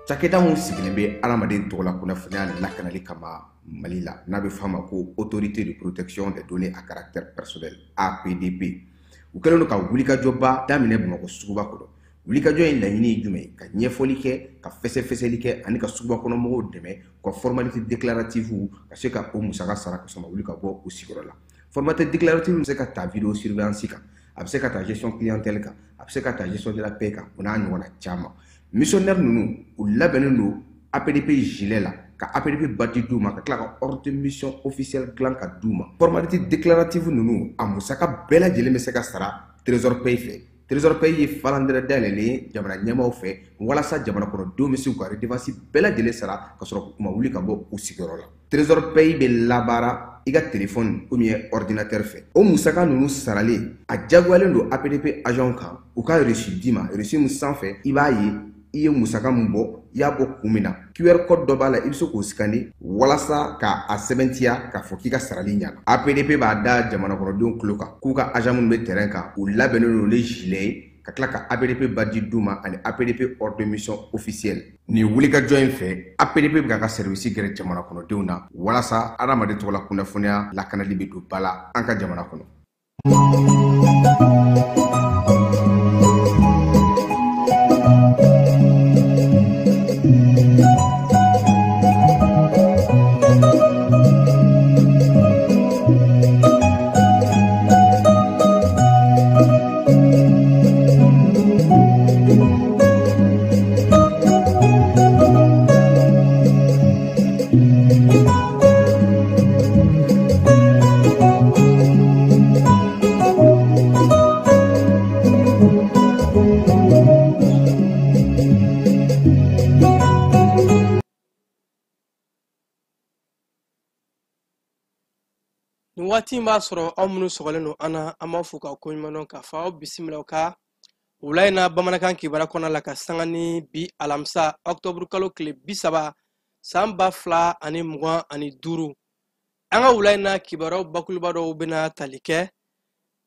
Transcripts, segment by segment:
Cakɛda min sigilen bɛ adamaden tɔgɔla kunnafoniya lakanali kama Mali la, n'a bɛ f'a ma ko Autorité de protection des données à caractère personnel, APDP, u kɛlen don ka wulikajɔba daminɛ Bamakɔ suguba kɔnɔ. Wulikajɔ in laɲini ye jumɛn ye? Ka ɲɛfɔli kɛ, ka fɛsɛfɛsɛli kɛ ani ka suguba kɔnɔ mɔgɔw dɛmɛ u ka formalité déclarative ka se ka o musaka sara ka sɔrɔ ka wuli ka bɔ u sigiyɔrɔ la. Formalité déclarative bɛ se ka ta vidéo surveillance kan, a bɛ se ka ta gestion clientèle kan, a bɛ se ka ta gestion de la paie kan, o n'a ɲɔgɔnna caman. Missionnaire ninnu, u labɛnnen don APDP gilet la, ka APDP badge d'u ma, ka tila ka ordre de mission officielle dilan ka d'u ma. Formalité déclarative ninnu, a musaka bɛɛ lajɛlen bɛ se ka sara Trésor Paye fɛ. Trésor Paye ye falandɛrɛ dayɛlɛlen ye jamana ɲɛmaaw fɛ walasa jamana kɔnɔdenw bɛ se k'u ka redevance bɛɛ lajɛlen sara ka sɔrɔ u ma wuli ka bɔ u sigiyɔrɔ la. Trésor Paye bɛ labaara i ka téléphone ou bien ordinateur fɛ. O musaka ninnu saralen, a diyagoyalen don APDP agent kan u ka reçu d'i ma. Reçu min sanfɛ i b'a ye i ye musaka min bɔ, i y'a bɔ kun min na. QR code dɔ b'a la, i bɛ se k'o scanner walasa k'a sɛbɛntiya k'a fɔ k'i ka sarali ɲɛna. APDP b'a da jamana kɔnɔdenw tulo kan k'u ka agent minnu bɛ terrain kan, u labɛnnen don ni gilet ye, ka tila ka APDP badge d'u ma ani APDP ordre de mission officielle. Nin wulikajɔ in fɛ, APDP bɛ k'a ka service gɛrɛ jamana kɔnɔdenw na walasa adamaden tɔgɔla kunnafoniya lakanali bɛ don ba la an ka jamana kɔnɔ. Nin waati in b'a sɔrɔ aw minnu sɔgɔlen don an na, an b'aw fo k'aw koɲuman dɔn, k'a fɔ aw bisimila ka wula in na bamanankan kibaruya kɔnɔna la ka sanga ni bi alamisa ɔkutɔburu kalo tile 30 san 2025. An ka wula in na kibaruyaw bakuruba dɔw bɛna tali kɛ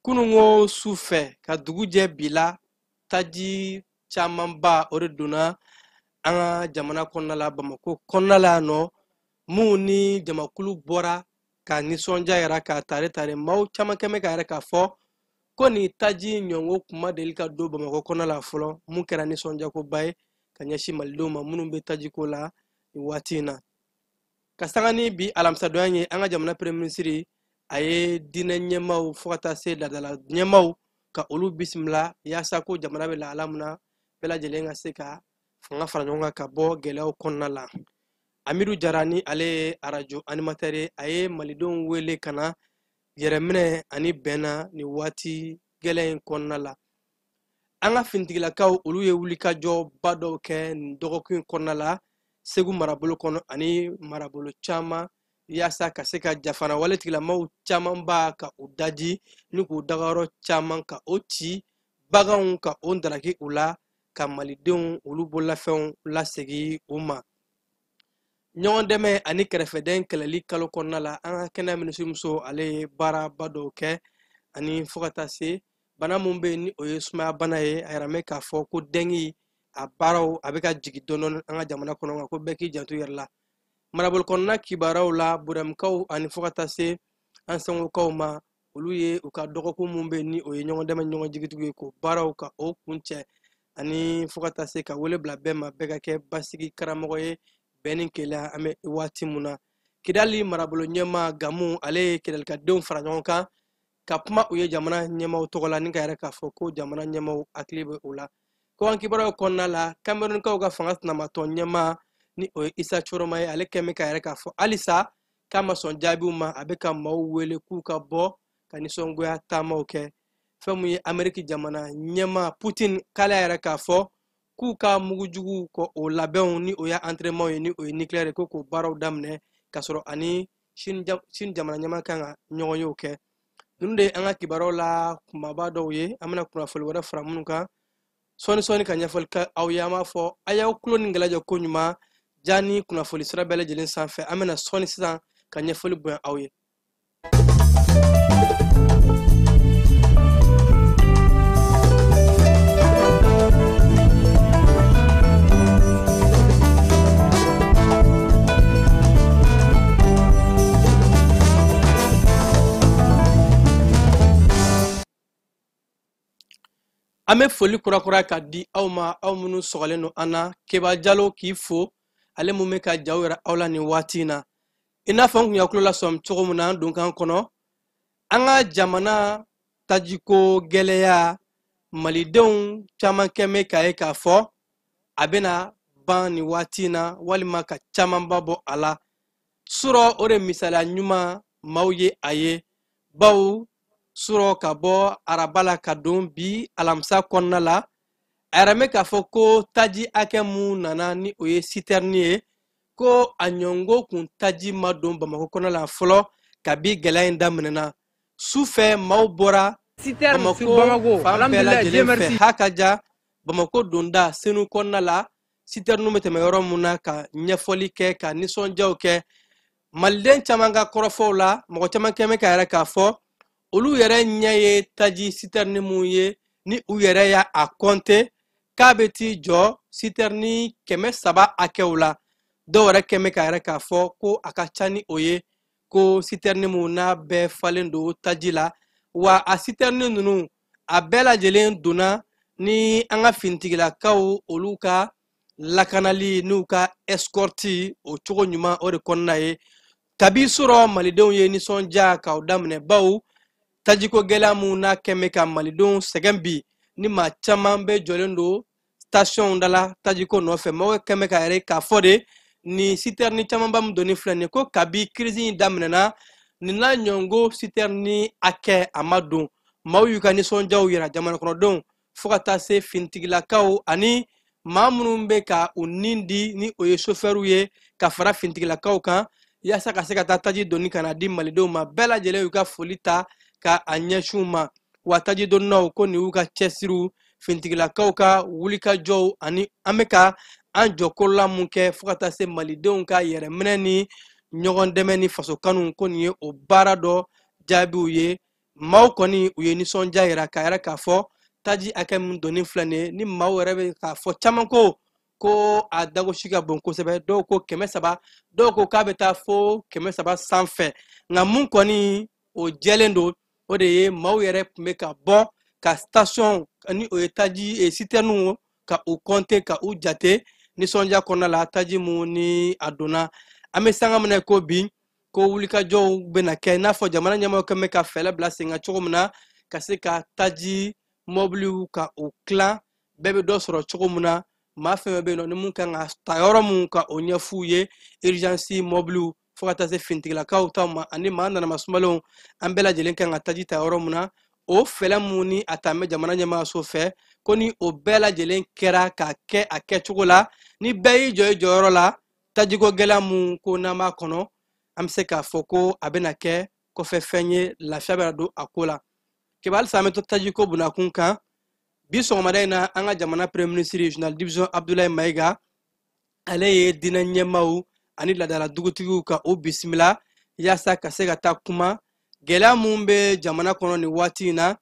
kununko su fɛ ka dugu jɛ bi la, taji camanba o de donna an ka jamana kɔnɔna la, Bamakɔ kɔnɔna la yan nɔ, mun ni jamakulu bɔra ka nisɔndiya yɛrɛ ka tare tare. Maaw caman kɛmɛ ka yɛrɛ k'a fɔ ko nin taji ɲɔngo kuma deli ka don Bamakɔ kɔnɔna la fɔlɔ, mun kɛra nisɔndiyakoba ye ka ɲɛsin malidenw ma minnu bɛ tajiko la nin waati in na. Ka sanga ni bi alamisadonya ye, an ka jamana premier ministre a ye diinɛ ɲɛmaaw fo ka taa se laadala ɲɛmaaw ka olu bisimila yaasa ko jamana bɛ lahala min na bɛɛ lajɛlen ka se ka fanga fara ɲɔgɔn kan ka bɔ gɛlɛyaw kɔnɔna la. Amidu Jara ni ale ye arajo animateur ye, a ye malidenw wele ka na yɛrɛminɛ ani bɛn na nin waati gɛlɛn in kɔnɔna la. An ka finitigilakaw olu ye wulikajɔba dɔw kɛ nin dɔgɔkun in kɔnɔna la Segu marabolo kɔnɔ ani marabolo caman, yaasa ka se ka jafana wale tigilamaw camanba ka u daji ni k'u dagayɔrɔ caman ka o ci baganw ka o daraki u la, ka malidenw olu bololafɛnw lasegin u ma. Ɲɔgɔn dɛmɛ ani kɛrɛfɛdɛn kɛlɛli kalo kɔnɔna la, an ka kɛnɛya minisirimuso ale ye baaraba dɔw kɛ ani fo ka taa se bana mun bɛ yen ni o ye sumaya bana ye, a yɛrɛ mɛn k'a fɔ ko dengue a baaraw a bɛ ka jigin dɔɔnin dɔɔnin an ka jamana kɔnɔ, nka ko bɛɛ k'i janto i yɛrɛ la. Marabolo kɔnɔna kibaruyaw la, Burɛmukaw ani fo ka taa se an Sangokaw ma, olu ye u ka dɔgɔkun mun bɛ yen ni o ye ɲɔgɔn dɛmɛ ɲɔgɔn jigitigiw ye k'o baaraw ka o kuncɛ ani fo ka taa se ka wele bila bɛɛ ma, bɛɛ ka kɛ basigi karamɔgɔ ye bɛn ni kelenya an bɛ waati mun na. Kidali marabolo ɲɛmaa Gamu ale ye Kidalikadenw fara ɲɔgɔn kan ka kuma u ye jamana ɲɛmaaw tɔgɔ la ni ka yɛrɛ k'a fɔ ko jamana ɲɛmaaw hakili bɛ u la. Kɔkan kibaruyaw kɔnɔna la, Camerounkaw ka fanga sinamatɔn ɲɛmaa Ni o ye Isa Coroma ye, ale kɛn bɛ ka yɛrɛ k'a fɔ halisa k'a ma sɔn jaabiw ma, a bɛ ka maaw wele k'u ka bɔ ka nisɔngoya taamaw kɛ. Fɛn mun ye Ameriki jamana ɲɛmaa Putin, k'ale yɛrɛ k'a fɔ k'u ka mugujugu kɔ o labɛnw ni o y'a entraînement ye, ni o ye nucléaire ye, ko k'o baaraw daminɛ k'a sɔrɔ ani Chine jamana ɲɛmaa kan ka ɲɔgɔn ye o kɛ. Ninnu de ye an ka kibaruyaw la kumaba dɔw ye, an bɛna kunnafoni wɛrɛ fara minnu kan sɔɔni sɔɔni ka ɲɛfɔli kɛ aw ye. An b'a fɔ a y'aw tulo ni gɛlɛya jɔ koɲuman ja ni kunnafoni sira bɛɛ lajɛlen sanfɛ. An bɛna sɔɔni sisan ka ɲɛfɔli bonya aw ye. An bɛ foli kurakura ka di aw ma, aw minnu sɔgɔlen don an na. Keba Jalo k'i fo, ale mun bɛ ka jaw yira aw la nin waati in na. I n'a fɔ n kun y'a tulo lasɔmi cogo min na an donkan kɔnɔ, an ka jamana tajiko gɛlɛya malidenw caman kɛn bɛ k'a ye k'a fɔ a bɛna ban nin waati in na, walima ka camanba bɔ a la. Surɔ o de misaliya ɲuman maaw ye a ye, bawo surɔ ka bɔ araba la ka don bi alamisa kɔnɔna la, a yɛrɛ bɛ k'a fɔ ko taji hakɛ mun nana ni o ye sitɛrini ye, ko a ɲɔngo kun taji ma don Bamakɔ kɔnɔ la fɔlɔ kabi gɛlɛya in daminɛna. Su fɛ maaw bɔra Bamakɔ fan bɛɛ lajɛlen fɛ, ha ka ja Bamakɔ donda Senu kɔnɔna la, sitɛriniw bɛ tɛmɛ yɔrɔ mun na ka ɲɛfɔli kɛ, ka nisɔndiyaw kɛ. Maliden caman ka kɔrɔfɔw la, mɔgɔ caman kɛn bɛ ka yɛrɛ k'a fɔ olu yɛrɛ ɲɛ ye taji sitɛrini mun ye, ni u yɛrɛ y'a a kɔnte k'a bɛ t'i jɔ sitɛrini 300 hakɛw la. Dɔw yɛrɛ kɛn bɛ ka yɛrɛ k'a fɔ ko a ka ca ni o ye, ko sitɛrini mun n'a bɛɛ falen don taji la, wa a sitɛrini ninnu a bɛɛ lajɛlen donna ni an ka finitigilakaw olu ka lakanali n'u ka escorte o cogo ɲuman o de kɔnɔna ye. Kabi sɔrɔ malidenw ye nisɔndiya k'aw daminɛ, bawo tajiko gɛlɛya mun n'a kɛn bɛ ka malidenw sɛgɛn bi, ni maa caman bɛ jɔlen don station da la tajiko nɔfɛ. Mɔgɔw kɛn bɛ ka yɛrɛ k'a fɔ de ni sitɛrini camanba min donni filɛ nin ye, ko kabi crise in daminɛna nin n'a ɲɔngo sitɛrini hakɛ a ma don. Maaw y'u ka nisɔndiyaw yira jamana kɔnɔdenw, fo ka taa se finitigilakaw ani maa minnu bɛ ka u nin di ni o ye sofɛriw ye ka fara finitigilakaw kan, yaasa ka se ka taa taji donni ka na di malidenw ma. Bɛɛ lajɛlen y'u ka foli ta ka a ɲɛsin u ma. Wa taji donnaw ko nin y'u ka cɛsiriw, finitigilakaw ka wulikajɔw ani an bɛ ka an jɔ kolola mun kɛ fo ka taa se malidenw ka yɛrɛminɛ ni ɲɔgɔn dɛmɛ ni faso kanu, ko nin ye o baara dɔ jaabiw ye. Maaw kɔni u ye nisɔndiya yira k'a yɛrɛ k'a fɔ taji hakɛ min donni filɛ nin ye, ni maaw yɛrɛ bɛ k'a fɔ caman ko a dagosi ka bon kosɛbɛ, dɔw ko 300, dɔw ko k'a bɛ taa fo 300 sanfɛ. Nka mun kɔni o jɛlen don, o de ye maaw yɛrɛ tun bɛ ka bɔ ka station ni o ye taji sitɛriniw ka u kɔnte ka u jate nisɔndiya kɔnɔna la taji mun ni a donna. An bɛ sanga minɛ ko bi ko wulikajɔw bɛna kɛ i n'a fɔ jamana ɲɛmaaw kɛn bɛ ka fɛɛrɛ bila sen kan cogo min na ka se ka taji mɔbiliw ka u tilan, bɛɛ bɛ dɔ sɔrɔ cogo min na. Maa fɛn fɛn bɛ yen nɔ ni mun kan ka ta yɔrɔ mun ka o ɲɛf'u ye, urgence mɔbiliw fo ka taa se finitigilakaw ta ma ani maa nanama sumalenw, an bɛɛ lajɛlen kan ka taji ta yɔrɔ mun na. O fɛɛrɛ mun ni a ta bɛ jamana ɲɛmaayaso fɛ, ko ni o bɛɛ lajɛlen kɛra k'a kɛ a kɛcogo la, ni bɛɛ y'i jɔ i jɔyɔrɔ la, tajiko gɛlɛya mun ko n'an b'a kɔnɔ, an bɛ se k'a fɔ ko a bɛna kɛ kɔfɛ fɛn ye, lafiya bɛna don a ko la. Keba, halisa an bɛ to tajiko bunakun kan. Bi sɔgɔmada in na, an ka jamana premier ministre général division Abdoulaye Maïga, ale ye diinɛ ɲɛmaaw ani laadala dugutigiw ka o bisimila yaasa ka se ka taa kuma gɛlɛya mun bɛ jamana kɔnɔ nin waati in na,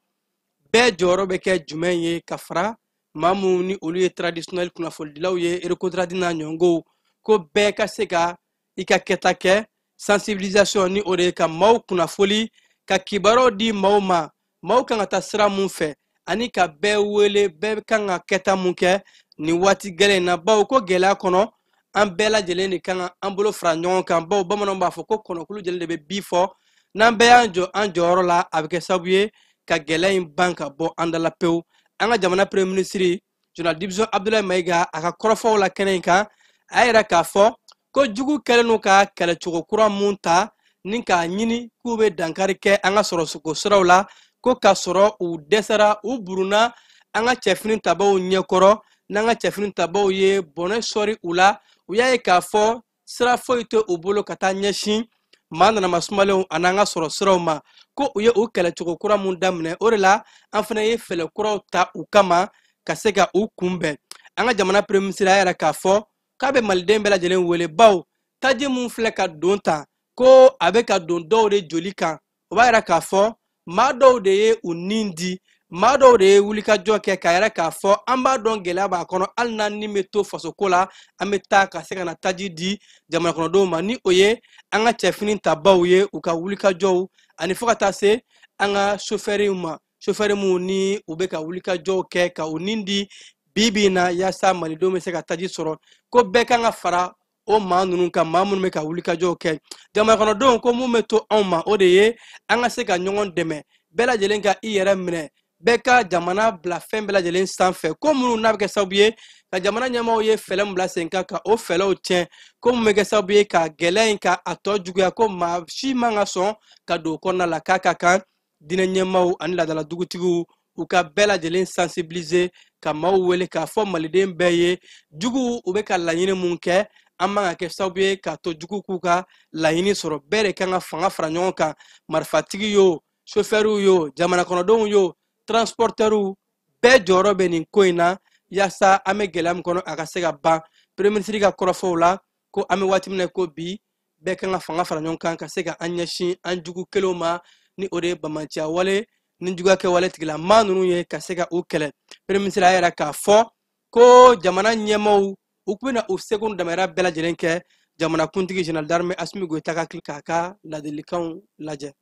bɛɛ jɔyɔrɔ bɛ kɛ jumɛn ye ka fara maa minnu ni olu ye traditionnel kunnafonidilaw ye, Recotrad n'a ɲɔgɔnw, ko bɛɛ ka se ka i ka kɛta kɛ sensibilisation ni o de ye ka maaw kunnafoli, ka kibaruyaw di maaw ma, maaw kan ka taa sira mun fɛ, ani ka bɛɛ wele, bɛɛ kan ka kɛta mun kɛ nin waati gɛlɛn in na, bawo ko gɛlɛya kɔnɔ an bɛɛ lajɛlen de kan ka an bolo fara ɲɔgɔn kan, bawo bamananw b'a fɔ ko kɔnɔkulu jɛlen de bɛ bi fɔ. N'an bɛɛ y'an jɔ an jɔyɔrɔ la, a bɛ kɛ sababu ye ka gɛlɛya in ban ka bɔ an da la pewu. An ka jamana premier ministre général division Abdoulaye Maïga, a ka kɔrɔfɔw la kɛnɛ in kan, A y'a yira k'a fɔ ko jugu kɛlen don ka kɛlɛcogo kura mun ta ni k'a ɲini k'u bɛ dankari kɛ an ka sɔrɔsoko siraw la, ko k'a sɔrɔ u dɛsɛra, u burunna an ka cɛfini tabaw ɲɛkɔrɔ. N'an ka cɛfini tabaw ye bɔnɛ sɔri u la, u y'a ye k'a fɔ sira foyi tɛ u bolo ka taa ɲɛsin maa nanama sumalenw an'an ka sɔrɔ siraw ma, ko u ye u kɛlɛcogo kura mun daminɛ, o de la an fana ye fɛɛrɛ kuraw ta u kama ka se ka u kunbɛn. An ka jamana premier ministre y'a yira k'a fɔ k'a bɛ maliden bɛɛ lajɛlen wele, bawo taji mun filɛ ka don tan, ko a bɛ ka don dɔw de joli kan. O b'a yira k'a fɔ maa dɔw de ye u nin di, maa dɔw de ye wulikajɔ kɛ k'a yira k'a fɔ an b'a dɔn gɛlɛya b'a kɔnɔ, hali n'an ni bɛ to fasoko la, an bɛ taa ka se ka na taji di jamana kɔnɔdenw ma, ni o ye an ka cɛfini tabaw ye, u ka wulikajɔw, ani fo ka taa se an ka sofɛriw ma, sofɛri minnu ni u bɛ ka wulikajɔw kɛ ka u nin di bi bi in na yaasa malidenw bɛ se ka taji sɔrɔ. Ko bɛɛ kan ka fara o maa ninnu kan, maa minnu bɛ ka wulikajɔw kɛ. Jamana kɔnɔdenw, ko mun bɛ to anw ma, o de ye an ka se ka ɲɔgɔn dɛmɛ, bɛɛ lajɛlen ka i yɛrɛ minɛ, bɛɛ ka jamana bila fɛn bɛɛ lajɛlen sanfɛ, ko minnu n'a bɛ kɛ sababu ye ka jamana ɲɛmaaw ye fɛɛrɛ min bila sen kan ka o fɛɛrɛw tiɲɛ, ko mun bɛ kɛ sababu ye ka gɛlɛya in ka a tɔ juguya, ko maa si man ka sɔn ka don o kɔnɔna la. K'a ka kan diinɛ ɲɛmaaw ani laadala dugutigiw u ka bɛɛ lajɛlen sensibiliser, ka maaw wele k'a fɔ maliden bɛɛ ye, juguw u bɛ ka laɲini mun kɛ, an man ka kɛ sababu ye k'a to jugu k'u ka laɲini sɔrɔ. Bɛɛ de kan ka fanga fara ɲɔgɔn kan, marifatigi yo, sofɛriw yo, jamana kɔnɔdenw yo, transportɛriw, bɛɛ jɔyɔrɔ bɛ nin ko in na yaasa an bɛ gɛlɛya min kɔnɔ a ka se ka ban. Premier ministre ka kɔrɔfɔw la, ko an bɛ waati min na ko bi, bɛɛ kan ka fanga fara ɲɔgɔn kan ka se ka an ɲɛsin an jugu kelenw ma, ni o de ye bamanciya wale ni juguya kɛ wale tigilamaa ninnu ye, ka se ka u kɛlɛ. Premier ministre y'a yira k'a fɔ ko jamana ɲɛmaaw u tun bɛna u seko damayira bɛɛ lajɛlen kɛ jamanakuntigi général d'armée Assimi Goïta ka kili k'a ka ladilikanw lajɛ.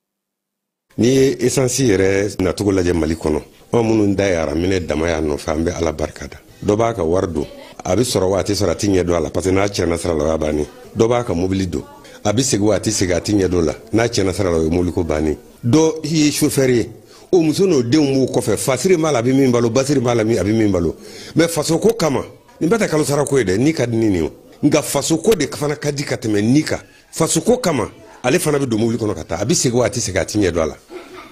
N'i ye esansi yɛrɛ nacogo lajɛ Mali kɔnɔ, anw minnu da ye araminɛ dama y'a nɔfɛ, an bɛ Ala barika da. Dɔ b'a ka wari don, a bɛ sɔrɔ wa a tɛ sɔrɔ, a tɛ ɲɛ don a la, parce que n'a tiɲɛna sira la o y'a bannen. Dɔ b'a ka mobili don, a bɛ segin wa a tɛ segin, a tɛ ɲɛ don la, n'a tiɲɛna sira la o ye mobiliko bannen. Dɔ ye chauffeur ye, o muso n'o denw b'o kɔfɛ, fasiri b'a la a bɛ min balo, basiri b'a la a bɛ min balo, mais fasoko kama, nin bɛɛ tɛ kalo sara ko ye dɛ, ni ka di ni nin ye, nka fasoko de fana ka di ka tɛmɛ ni kan. Fasoko kama ale fana bɛ don mobili kɔnɔ ka taa, a bɛ segin wa a tɛ segin, a tɛ ɲɛ don a la.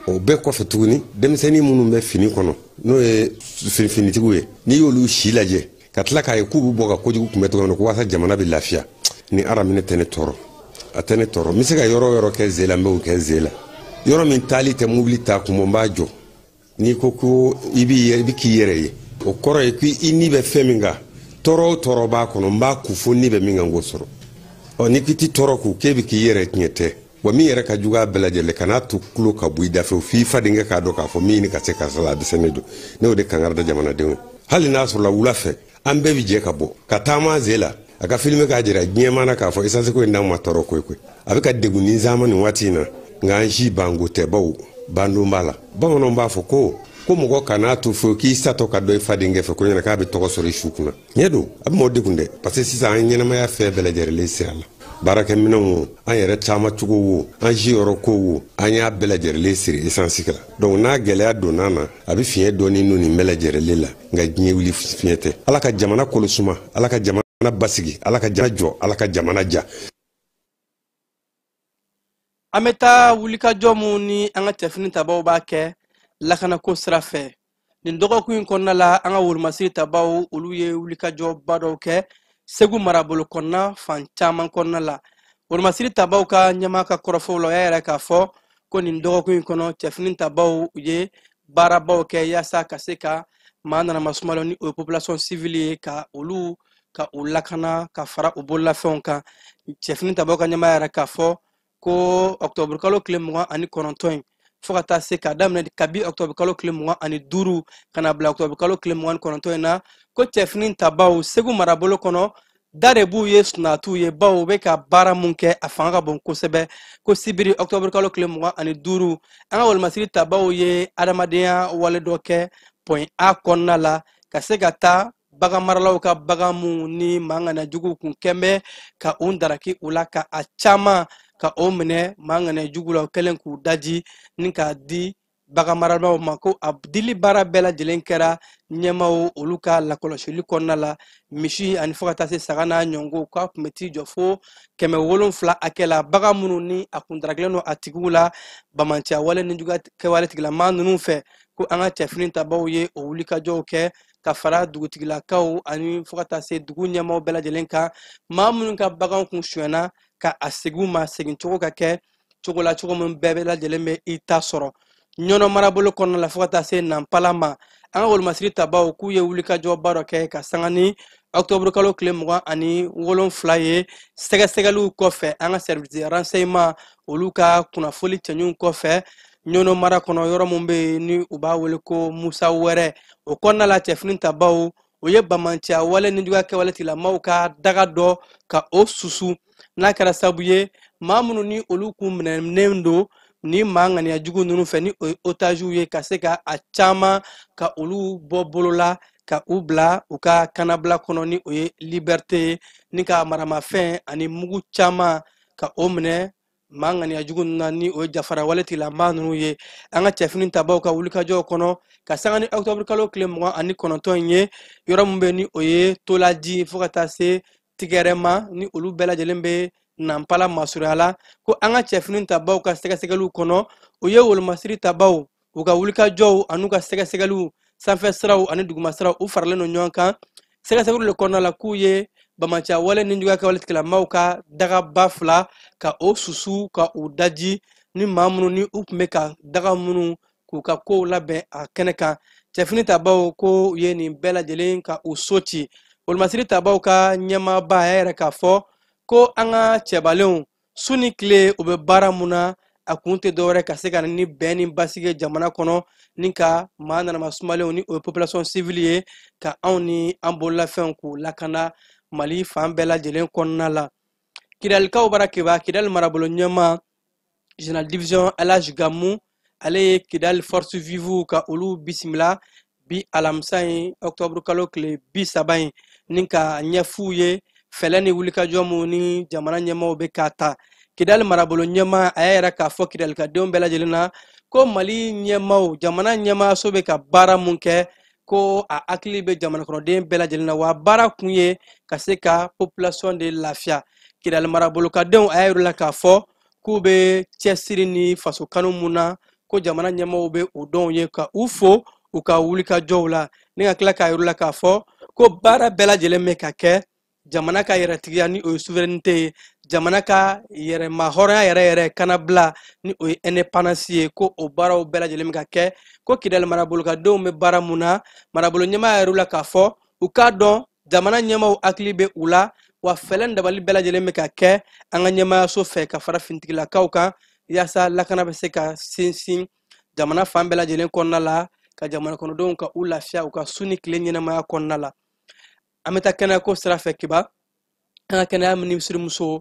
O bɛɛ kɔfɛ tuguni, denmisɛnnin minnu bɛ fini kɔnɔ, n'o ye finitigiw ye, n'i y'olu si lajɛ ka tila k'a ye k'u bɛ bɔ ka kojugu kunbɛ cogo min na, ko walasa jamana bɛ lafiya, ni araminɛ tɛ ne tɔɔrɔ, a tɛ ne tɔɔrɔ. N bɛ se ka yɔrɔ o yɔrɔ kɛ ze la, n b'o kɛ ze la. Yɔrɔ min taali tɛ mobili ta kun bɔ, n b'a jɔ. N'i ko ko i bɛ k'i yɛrɛ ye, o kɔrɔ ye k'i ni bɛ fɛn min kan, tɔɔrɔ o tɔɔrɔ b'a kɔnɔ, n b'a kun fo ni bɛ min kan k'o sɔrɔ. Ɔ n'i k'i ti tɔɔrɔ k'u k'e bɛ k'i yɛrɛ tiɲɛ tɛ. Wa min yɛrɛ ka jugu a bɛɛ lajɛlen, kan'a to tulo ka bɔ i da fɛ, f'i fadenkɛ k'a dɔn k'a fɔ min ɲini ka se karisa la, a dɛsɛlen don. Ne y'o de kankari da jamanadenw ye. Hali n'a sɔrɔla wula fɛ, an bɛɛ bɛ jɛ ka bɔ ka taama ze la, a ka filime k'a jira diɲɛ na k'a fɔ esansi ko in d'anw ma tɔɔrɔ koyi koyi. A bɛ ka degun ni zama nin waati in na, nka an si banko tɛ, bawo bandon b'a la. Bamananw b'a fɔ ko mɔgɔ kan'a to fewu k'i satɔ ka dɔ i fadenkɛ fɛ ko ɲɛna k'a bɛ tɔgɔ sɔrɔ i su kunna. Ɲɛ don, a bɛ mɔgɔ degun dɛ, parce que sisan an ɲɛnamaya fɛn bɛɛ lajɛlen sira la. Baarakɛminɛnw wo, an yɛrɛ taamacogo wo, an siyɔrɔ ko wo, an y'a bɛɛ lajɛlen siri esansi la. Donc n'a gɛlɛya donna na, a bɛ fiɲɛ dɔɔni don nin bɛɛ lajɛlen la, nka diɲɛ wuli fiɲɛ tɛ. Ala ka jamana kolosuma, Ala ka jamana basigi, Ala ka jamana jɔ, Ala ka jamana ja. An bɛ taa wulikajɔ mun ni an ka cɛfini tabaw b'a kɛ lakanako sira fɛ. Nin dɔgɔkun in kɔnɔna la, an ka wolomasiri tabaw olu ye wulikajɔba dɔw kɛ Segu marabolo kɔnɔna fan caman kɔnɔna la. Wolomasiri tabaw ka ɲɛmaa ka kɔrɔfɔw la, o y'a yira k'a fɔ ko nin dɔgɔkun in kɔnɔ, cɛfini tabaw ye baarabaw kɛ yaasa ka se ka maa nanama sumalenw ni o ye population civile ye, ka olu ka u lakana ka fara u bololafɛnw kan. Cɛfini tabaw ka ɲɛmaa y'a yira k'a fɔ ko octobre kalo tile 29 in fo ka taa se k'a daminɛ kabi octobre kalo tile 25 ka na bila octobre kalo tile 29 in na, ko cɛfini tabaw Segu marabolo kɔnɔ da de b'u ye sunatu ye, bawo u bɛ ka baara mun kɛ a fanga ka bon kosɛbɛ. Ko sibiri octobre kalo tile 25, an ka wolomasiri tabaw ye adamadenya wale dɔ kɛ point A kɔnɔna la ka se ka taa bagan maralaw ka bagan mun ni maa ŋaniya juguw kun kɛn bɛ ka u daraki u la, ka a caman ka o minɛ maa ŋaniya jugu la, o kɛlen k'u daji ni k'a di Bagan marabaaw ma ko a dili baara bɛɛ lajɛlen kɛra ɲɛmaaw olu ka lakɔlɔsili kɔnɔna la. Misi ani fo ka taa se saga n'a ɲɔngo, k'a tun bɛ t'i jɔ fo 700 hakɛ la. Bagan minnu ni a kun darakilen don a tigiw la bamanciya wale ni juguya kɛwale tigilamaa ninnu fɛ, ko an ka cɛfini tabaw ye o wulikajɔw kɛ ka fara dugutigilakaw ani fo ka taa se dugu ɲɛmaaw bɛɛ lajɛlen kan. Maa minnu ka baganw kun sonyɛna ka a segin u ma, segin cogo ka kɛ cogo la cogo min bɛɛ bɛ lajɛlen bɛ i ta sɔrɔ. Ɲɔnɔ marabolo kɔnɔna la fo ka taa se Nanpala ma, an ka wolomasiri tabaw k'u ye wulikajɔba dɔ kɛ ka sanga ni ɔkutɔburu kalo tile 27 ye. Sɛgɛsɛgɛliw kɔfɛ, an ka service de renseignement olu ka kunnafoli cɛɲuw kɔfɛ, Ɲɔnɔ mara kɔnɔ yɔrɔ min bɛ yen ni u b'a wele ko Musa Wɛrɛ, o kɔnɔna la cɛfini tabaw o ye bamanciya wale ni juguya kɛwale tigilamaaw ka daga dɔ ka o susu, n'a kɛra sababu ye maa minnu ni olu kun minɛnen don ni maa ŋaniya jugu ninnu fɛ, ni o ye otaziw ye, ka se ka a caman ka olu bɔ bolo la ka u bila u ka kannabila kɔnɔ, ni o ye liberté ye, ni ka maramafɛn ani mugu caman ka o minɛ maa ŋaniya jugu ninnu na, ni o ye jafara wale tigilamaa ninnu ye. An ka cɛfini tabaw ka wulikajɔw kɔnɔ ka sanga ni ɔkutɔburu kalo tile 29 in ye, yɔrɔ min bɛ ni o ye Tolaji fo ka taa se Tigɛrɛ ma, ni olu bɛɛ lajɛlen bɛ Nanpala masurunya la, ko an ka cɛfini tabaw ka sɛgɛsɛgɛliw kɔnɔ, o ye wolomasiri tabaw u ka wulikajɔw an'u ka sɛgɛsɛgɛliw sanfɛ siraw ani duguma siraw u faralen don ɲɔgɔn kan. Sɛgɛsɛgɛliw de kɔnɔna la k'u ye bamanciya wale ni juguya kɛwale tigilamaaw ka dagaba 2 ka o susu ka u daji, ni maa minnu ni u tun bɛ ka daga minnu k'u ka kow labɛn a kɛnɛ kan. Cɛfini tabaw ko u ye nin bɛɛ lajɛlen ka u so ci. Wolomasiri tabaw ka ɲɛmaaba a y'a yɛrɛ k'a fɔ ko an ka cɛbalenw su ni tile u bɛ baara mun na, a kun tɛ dɔwɛrɛ ka se ka na ni bɛn ni basigi ye jamana kɔnɔ, ni ka maa nanama sumalenw ni o ye population civile ye, ka anw ni an bololafɛnw k'u lakana Mali fan bɛɛ lajɛlen kɔnɔna la. Kidalikaw bara keba, Kidali marabolo ɲɛmaa général division Elhadj Gamou, ale ye Kidali force vive ka olu bisimila bi alamisa in ɔkutɔburu kalo tile 30 in, ni ka ɲɛf'u ye fɛlɛ ni wulikajɔ mun ni jamana ɲɛmaaw bɛ k'a ta. Kidali marabolo ɲɛmaa a y'a yira k'a fɔ Kidalikadenw bɛɛ lajɛlen na ko Mali ɲɛmaaw, jamana ɲɛmaaso bɛ ka baara mun kɛ, ko a hakili bɛ jamana kɔnɔden bɛɛ lajɛlen na, wa baara kun ye ka se ka population de lafiya. Kidali marabolokadenw a y'a yira k'a fɔ k'u bɛ cɛsiri ni faso kanu mun na, ko jamana ɲɛmaaw bɛ o dɔn ye ka u fo u ka wulikajɔw la, ni ka tila k'a yira k'a fɔ ko baara bɛɛ lajɛlen bɛ ka kɛ jamana ka yɛrɛtigiya ni o ye souveraineté ye, jamana ka yɛrɛma hɔrɔnya yɛrɛ yɛrɛ kannabila ni o ye indépendance ye, ko o baaraw bɛɛ lajɛlen bɛ ka kɛ. Ko Kidali marabolokadenw bɛ baara mun na, marabolo ɲɛmaa yɛrɛ la k'a fɔ u k'a dɔn jamana ɲɛmaaw hakili bɛ u la, wa fɛɛrɛ ni dabali bɛɛ lajɛlen bɛ ka kɛ an ka ɲɛmaayaso fɛ ka fara finitigilakaw kan, yaasa lakana bɛ se ka sinsin jamana fan bɛɛ lajɛlen kɔnɔna la, ka jamana kɔnɔdenw ka u lafiya u ka su ni tile ɲɛnamaya kɔnɔna la. An bɛ taa kɛnɛyako sira fɛ kiba. An ka kɛnɛya minisirimuso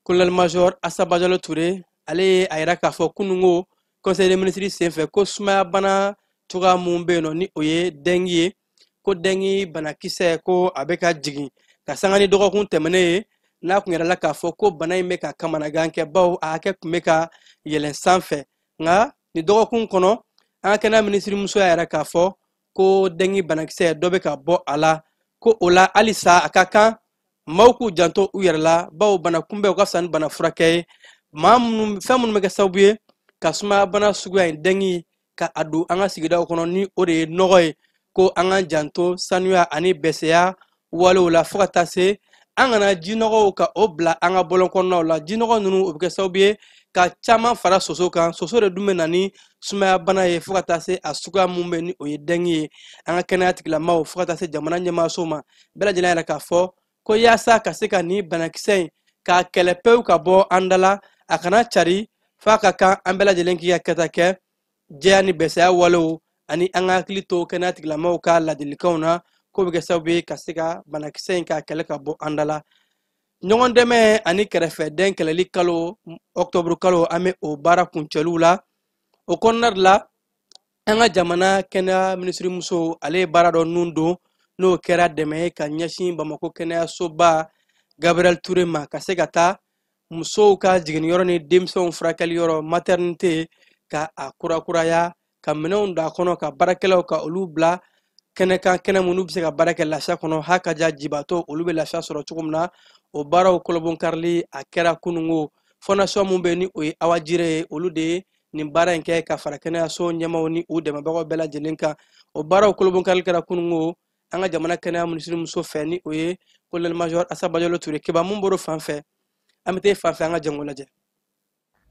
colonel major Assa Badiallo Touré, ale ye a yira k'a fɔ kununko conseil des ministres senfɛ ko sumaya bana cogoya mun bɛ yen nɔ ni o ye dengue ye, ko dengue banakisɛ ko a bɛ ka jigin ka sanga ni dɔgɔkun tɛmɛnen ye, n'a kun yɛrɛ la k'a fɔ ko bana in bɛ ka kamanagan kɛ bawo a hakɛ tun bɛ ka yɛlɛn sanfɛ. Nka nin dɔgɔkun kɔnɔ an ka kɛnɛya minisirimuso y'a yira k'a fɔ ko dengue banakisɛ dɔ bɛ ka bɔ a la, ko o la halisa a ka kan maaw k'u janto u yɛrɛ la, bawo bana kunbɛn o ka fisa ni bana furakɛ ye. Maa minnu, fɛn minnu bɛ kɛ sababu ye ka sumaya bana suguya in dengue ka a don an ka sigidaw kɔnɔ, ni o de ye nɔgɔ ye, ko an k'an janto sanuya ani bɛsɛya walew la, fo ka taa se an kana jinɔgɔw ka o bila an ka bɔlɔn kɔnɔnaw la. Jinɔgɔ ninnu o bɛ kɛ sababu ye ka caman fara soso kan, soso de dun bɛ na ni sumaya bana ye, fo ka taa se a suguya mun bɛ ni o ye dengue ye. An ka kɛnɛya tigilamaaw fo ka taa se jamana ɲɛmaaso ma, bɛɛ lajɛlen yɛrɛ k'a fɔ ko yaasa ka se ka nin banakisɛ in k'a kɛlɛ pewu ka bɔ an da la, a kana cari, f'a ka kan an bɛɛ lajɛlen k'i ka kɛta kɛ jɛya ni bɛsɛya walew ani an ka hakili to kɛnɛya tigilamaaw ka ladilikanw na, k'o bɛ kɛ sababu ye ka se ka banakisɛ in k'a kɛlɛ ka bɔ an da la. Ɲɔgɔn dɛmɛ ani kɛrɛfɛdɛn kɛlɛli kalo ɔkutɔburu kalo, an bɛ o baara kuncɛliw la. O kɔnɔna de la, an ka jamana kɛnɛya minisirimuso ale ye baara dɔ nun don, n'o kɛra dɛmɛ ye ka ɲɛsin Bamakɔ kɛnɛyasoba Gabriel Touré ma, ka se ka taa musow ka jiginniyɔrɔ ni denmisɛnw furakɛli yɔrɔ maternité ka a kurakuraya, Ka minɛnw don a kɔnɔ, ka baarakɛlaw ka olu bila kɛnɛ kan, kɛnɛ minnu bɛ se ka baara kɛ lafiya kɔnɔ, ha ka ja jibatɔ olu bɛ lafiya sɔrɔ cogo min na. O baaraw kolobonkarili a kɛra kunungo. Fondation mun bɛ ni o ye Awa Jire ye, olu de ye nin baara in kɛ ka fara kɛnɛyaso ɲɛmaaw ni u dɛmɛbagaw bɛɛ lajɛlen kan. O baaraw kolobonkarili kɛra kunungo an ka jamana kɛnɛya minisirimuso fɛ, ni o ye colonel major Asa Bajalo Ture. Keba mun bɔr'o fan fɛ, an bɛ taa fan fɛ, an ka jango lajɛ.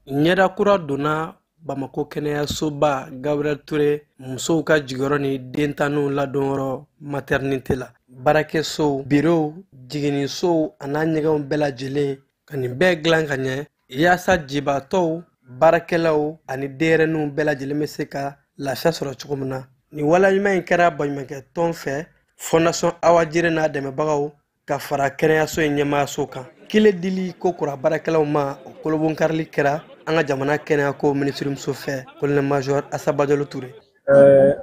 Ɲɛda kura donna Bamako kɛnɛyasoba Gabriel Ture musow ka jigiyɔrɔ ni dentanniw ladonyɔrɔ maternité la. Baarakɛsow, birow, jiginnisow an'a ɲɛgɛnw bɛɛ lajɛlen ka nin bɛɛ dilan ka ɲɛ, yaasa jibatɔw, baarakɛlaw ani denyɛrɛninw bɛɛ lajɛlen bɛ se ka lafiya sɔrɔ cogo min na. Nin waleya ɲuman in kɛra baɲumankɛ tɔn fɛ, Fondation Awa Jire n'a dɛmɛbagaw, ka fara kɛnɛyaso in ɲɛmaayaso kan. Kile dili ko kura baarakɛlaw ma, o kolobonkarili kɛra an ka jamana kɛnɛyako minisirimuso fɛ, colonel major Asa Bajalo Ture.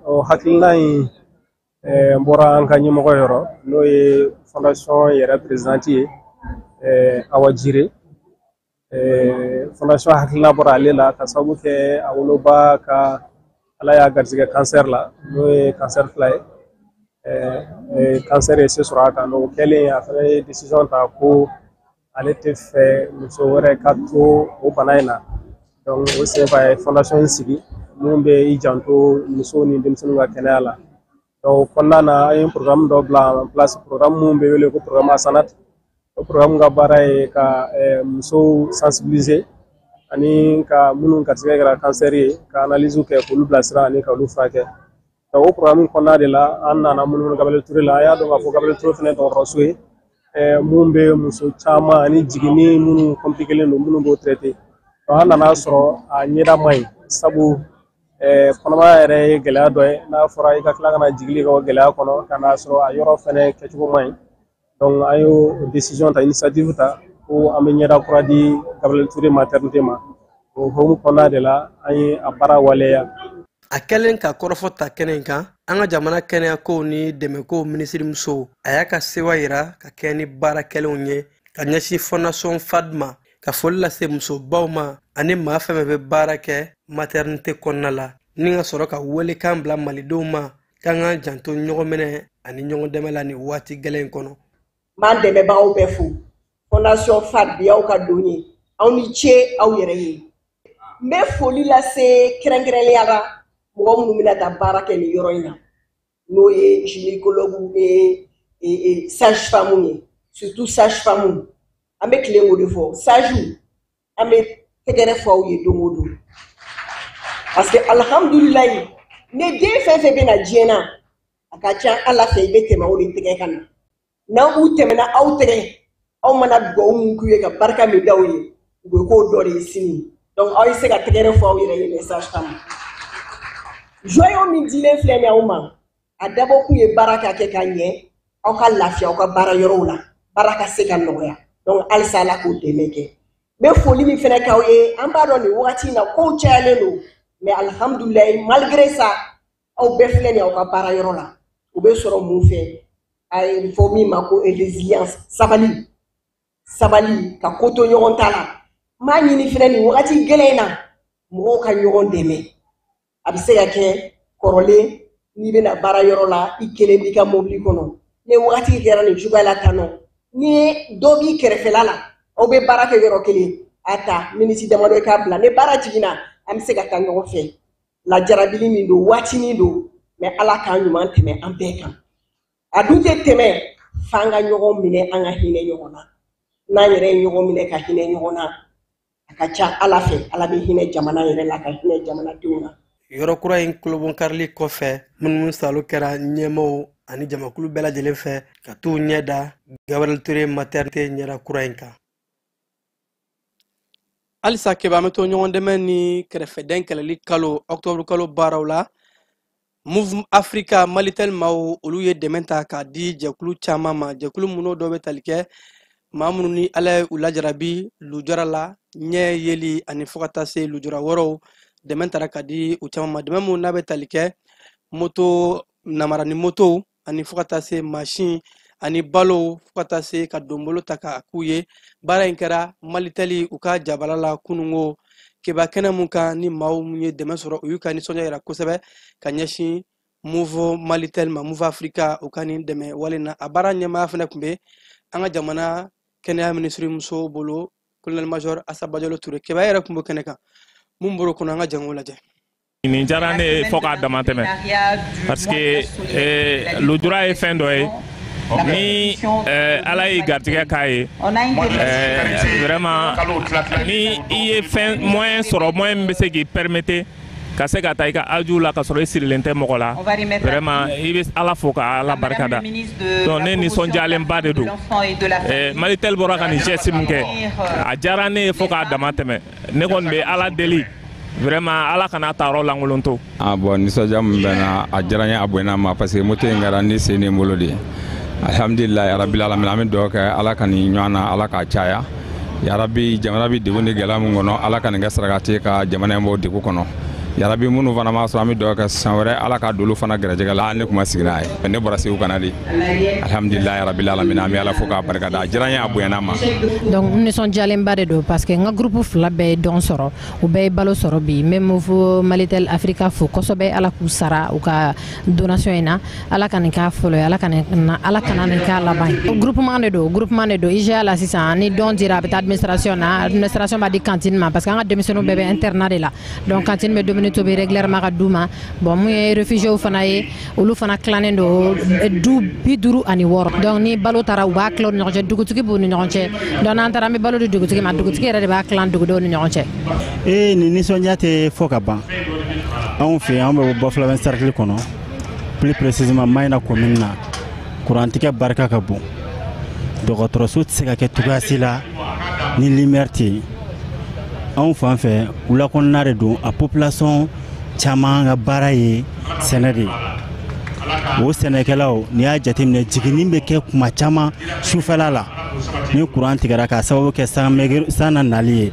O hakilina in bɔra an ka ɲɛmɔgɔ yɔrɔ, n'o ye fondation yɛrɛ présidente ye, Awa Jire. Fondation hakilina bɔra ale la ka sababu kɛ a woloba ka Ala y'a garijɛgɛ cancer la, n'o ye cancer fila ye. Cancer ye se sɔrɔ a kan. O kɛlen, a fana ye décision ta ko ale tɛ fɛ muso wɛrɛ ka to o bana in na. Donc o senfɛ, a ye fondation in sigi mun bɛ i janto musow ni denmisɛnninw ka kɛnɛya la. Donc o kɔnɔna na, an ye programme dɔ bila en place, programme mun bɛ wele ko programme Asanat. O programme ka baara ye ka musow sensibiliser ani ka minnu garijɛgɛ kɛra cancer ye, ka analyse kɛ, k'olu bilasira ani ka olu furakɛ. Donc o programme kɔnɔna de la, an nana munumunu Gabriel Touré la. An y'a dɔn k'a fɔ Gabriel Touré fana ye dɔgɔtɔrɔso ye mun bɛ muso caman ani jiginni minnu compliqué don, minnu b'o traité. Donc an nana sɔrɔ a ɲɛda man ɲi, sabu kɔnɔmaya yɛrɛ ye gɛlɛya dɔ ye. N'a fɔra i ka tila ka na jigili kɛ o gɛlɛya kɔnɔ, ka n'a sɔrɔ a yɔrɔ fɛnɛ kɛcogo man ɲi. Donc an y'o décision ta, initiative ta ko an bɛ ɲɛda kura di Gabriel Touré maternité ma. O hukumu kɔnɔna de la, an ye a baara waleya. A kɛlen ka kɔrɔfɔ ta kɛnɛ in kan, an ka jamana kɛnɛyakow ni dɛmɛkow minisirimuso, a y'a ka sewa yira ka kɛ ni baara kɛlenw ye ka ɲɛsin Fondation FAD ma, ka foli lase musobaw ma ani maa fɛn fɛn bɛ baara kɛ maternité kɔnɔna la, ni ka sɔrɔ ka welekan bila malidenw ma k'an k'an janto ɲɔgɔn minɛ ani ɲɔgɔn dɛmɛ la nin waati gɛlɛn in kɔnɔ. N b'an dɛmɛbagaw bɛɛ fo. Fondation FAD, bi y'aw ka don ye, aw ni ce aw yɛrɛ ye. N bɛ foli lase kɛrɛnkɛrɛnnenya la mɔgɔ minnu bɛna taa baara kɛ nin yɔrɔ in na, n'o ye gynécologue ni sage femme ye, surtout sage femme. An bɛ tilen k'o de fɔ, sage, an bɛ tɛgɛrɛ fɔ aw ye don o don, parce que alihamudulilayi, ni den fɛn fɛn bɛ na diɲɛ na, a ka ca Ala fɛ i bɛ tɛmɛ o de tɛgɛ kan na. N'aw u tɛmɛna aw tɛgɛ, aw mana dugawu mun k'u ye ka barika min d'aw ye, u bɛ k'o dɔ de ye sini. Donc aw ye se ka tɛgɛrɛ fɔ aw yɛrɛ ye, les sages femmes. Joyau min dilen filɛ nin ye aw ma, a dabɔkun ye baara ka kɛ ka ɲɛ, aw ka lafiya aw ka baara yɔrɔw la, baara ka se ka nɔgɔya. Donc halisa Ala k'o dɛmɛ kɛ. N bɛ foli min fɛnɛ k'aw ye, an b'a dɔn nin wagati in na kow cayalen don, mais alihamudulilayi, malgré ça, aw bɛɛ filɛ nin ye aw ka baara yɔrɔ la. O bɛ sɔrɔ mun fɛ? A ye fɔ min ma ko résilience, sabali, sabali, ka ko to ɲɔgɔn ta la. N b'a ɲini fɛnɛ nin wagati gɛlɛn in na, mɔgɔw ka ɲɔgɔn dɛmɛ. A bɛ se ka kɛ kɔrɔlen n'i bɛna baara yɔrɔ la, i kelen b'i ka mobili kɔnɔ, ni wagati kɛra nin cogoya la tan nɔ, ni dɔ b'i kɛrɛfɛla la, aw bɛ baara kɛ yɔrɔ kelen, a ta miniti damadɔ i k'a bila. Ni baara jiginna, an bɛ se ka taa ɲɔgɔn fɛ. Lajarabili min don, waatinin don, mais Ala k'an ɲuman tɛmɛ an bɛɛ kan. A dun tɛ tɛmɛ f'an ka ɲɔgɔn minɛ, an ka hinɛ ɲɔgɔn na. N'an yɛrɛ ye ɲɔgɔn minɛ ka hinɛ ɲɔgɔn na, a ka ca Ala fɛ, Ala bɛ hinɛ jamana yɛrɛ la, ka hinɛ jamanadenw na. Yɔrɔ kura in kolobonkarili kɔfɛ, munumunu salo kɛra ɲɛmaaw ani jamakulu bɛɛ lajɛlen fɛ ka t'u ɲɛ da Gabriel Touré maternité ɲɛda kura in kan. Halisa Keba, an bɛ to ɲɔgɔn dɛmɛ ni kɛrɛfɛdɛn kɛlɛli kalo, octobre kalo baaraw la. Move Africa Malitel maaw, olu ye dɛmɛ ta k'a di jɛkulu caman ma, jɛkulu minnu dɔw bɛ tali kɛ maa minnu ni Ala ye u lajarabi lujura la, ɲɛ yeli ani fo ka taa se lujura wɛrɛw. Dɛmɛ taara ka di u caman ma, dɛmɛ minnu n'a bɛ tali kɛ moto namara ni motow ani fo ka taa se mansin ani balo, fo ka taa se ka donbolo ta k'a k'u ye. Baara in kɛra Malitɛli u ka jabala la kunungo. Keba kɛnɛ mun kan ni maaw mun ye dɛmɛ sɔrɔ, u y'u ka nisɔndiya yira kosɛbɛ ka ɲɛsin Moov Malitel ma, Moov Africa, u ka nin dɛmɛ wale na. A baara ɲɛmaaya fɛnɛ tun bɛ an ka jamana kɛnɛya minisiri muso bolo, colonel major Assa Badiallo Touré. Keba yɛrɛ tun b'o kɛnɛ kan. Mun bɔr'o kɔnɔ, an ka jango lajɛ. Nin diyara ne ye fo k'a dama tɛmɛ, parce que lujura ye fɛn dɔ ye ni Ala y'i garijɛgɛ k'a ye. Vraiment, ni i ye fɛn moyen sɔrɔ, moyen min bɛ se k'i permettre ka se ka taa i ka ajuw la ka sɔrɔ i sirilen tɛ mɔgɔ la, vraiment i bɛ Ala fo ka Ala barika da. Donc ne nisɔndiyalenba de don. Malitel bɔra ka nin geste min kɛ, a diyara ne ye fo k'a dama tɛmɛ. Ne kɔni bɛ Ala deli, vraiment Ala kana ta yɔrɔ lankolon to. Ah bon, nisɔndiya min bɛ n na, a diyara n ye, a bonyana n ma, parce que moto in kɛra ne sen ni n bolo de ye. Alhamdulilayi rabil alamin. An bɛ dugawu kɛ Ala ka nin ɲɔgɔn na, Ala k'a caya yarabi. Jamana bɛ degun ni gɛlɛya min kɔnɔ, Ala ka nin kɛ sarakati ye ka jamana in bɔ degun kɔnɔ yarabi. Minnu fana m'a sɔrɔ, an bɛ dugawu kɛ san wɛrɛ Ala k'a don olu fana gɛrɛjɛgɛ la. Ne tun ma sigi n'a ye, ne bɔra Segu ka na de. Alhamdulilayi rabil alamin, an bɛ Ala fo k'a barika da. A diyara n ye, a bonyana n ma. Donc n nisɔndiyalenba de don, parce que n ka groupe fila bɛɛ ye don sɔrɔ, u bɛɛ ye balo sɔrɔ bi. N bɛ Moov Malitel Africa fo kosɛbɛ, Ala k'u sara u ka donation in na. Ala ka nin k'a fɔlɔ ye, Ala kana nin k'a laban ye. Groupement de don, groupement de don. IGA la sisan, ni don dira, a bɛ taa administration na, administration b'a di cantine ma, parce que an ka denmisɛnninw bɛɛ bɛ internat de la. Donc cantine bɛ dumuni tobi régulièrement ka d'u ma. Bon, mun ye réfugiés fana ye, olu fana tilannen don du 56. Donc ni balo taara, u b'a tila u ni ɲɔgɔn cɛ, dugutigi b'u ni ɲɔgɔn cɛ. Donc n'an taara, an bɛ balo di dugutigi ma, dugutigi yɛrɛ de b'a tilan dugudenw ni ɲɔgɔn cɛ. Ee, nin nisɔndiya tɛ fɔ ka ban anw fɛ yen. An bɛ Bafulabe cercle kɔnɔ, plus précisément Mayina commune na. Kurantigɛ barika ka bon, dɔgɔtɔrɔso tɛ se ka kɛ cogoya si la ni lumière tɛ yen. Anw fan fɛ, wula kɔnɔna de don, a population caman ka baara ye sɛnɛ de ye. O sɛnɛkɛlaw, n'i y'a jateminɛ, jiginni bɛ kɛ kuma caman sufɛla la ni kuran tigɛra, k'a sababu kɛ san na nali ye.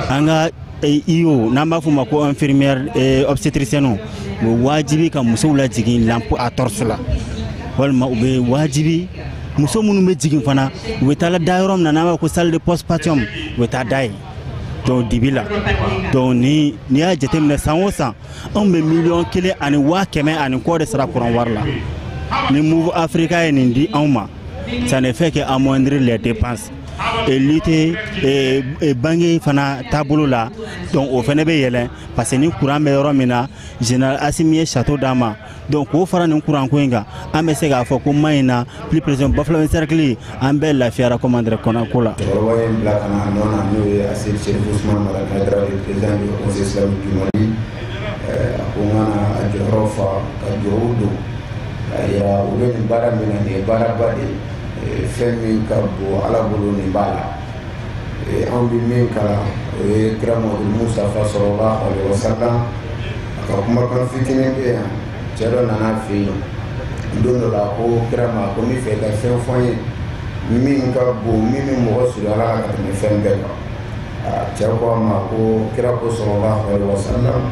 An ka IO, n'an b'a f'o ma ko infirmière obstétricienne, u bɛ wajibi ka musow lajigin lampe à torche la, walima u bɛ wajibi muso minnu bɛ jigin fana, u bɛ taa da yɔrɔ min na n'an b'a fɔ ko salle de postpartum, u bɛ taa da yen, donc dibi la. Donc ni n'i y'a jateminɛ, san o san anw bɛ 1,1 million ani kɔ de sara kuran wari la. Ni Moov Africa ye nin di anw ma, ça ne fait que amoindrir les dépenses et lutter et bange fana taabolo la. Donc o fana bɛ yɛlɛn, parce que ni courant bɛ yɔrɔ min na, général Assimi ye château d'an ma. Donc k'o fara nin courant ko in kan, an bɛ se k'a fɔ ko Mayina, plus précisément Bafulabe cercle, an bɛɛ lafiyara, comment dire, kɔnɔ ko la. Cɛkɔrɔba ye n bila ka na a nɔ na, n'o ye Aseri Chérif Ousmane Madani Haidara, le président du Conseil islamique du Mali. A ko n ka na a jɔyɔrɔ fa ka dugawu don k'a yira u bɛ nin baara min na. Nin ye baaraba de ye, fɛn min ka bon Ala bolo, nin b'a la. Anw bɛ min kalan, o ye kira Mamadu Mustafa sallallahu alaihi wasallam, a ka kumakan fitinin bɛ yan. Cɛ dɔ nana a fɛ yen don dɔ la, ko kira ma ko n bɛ fɛ ka fɛn fɔ n ye min ka bon, min bɛ mɔgɔ surunya Ala la ka tɛmɛ fɛn bɛɛ kan. Cɛ ko a ma ko kira ko sallallahu alaihi wasallam,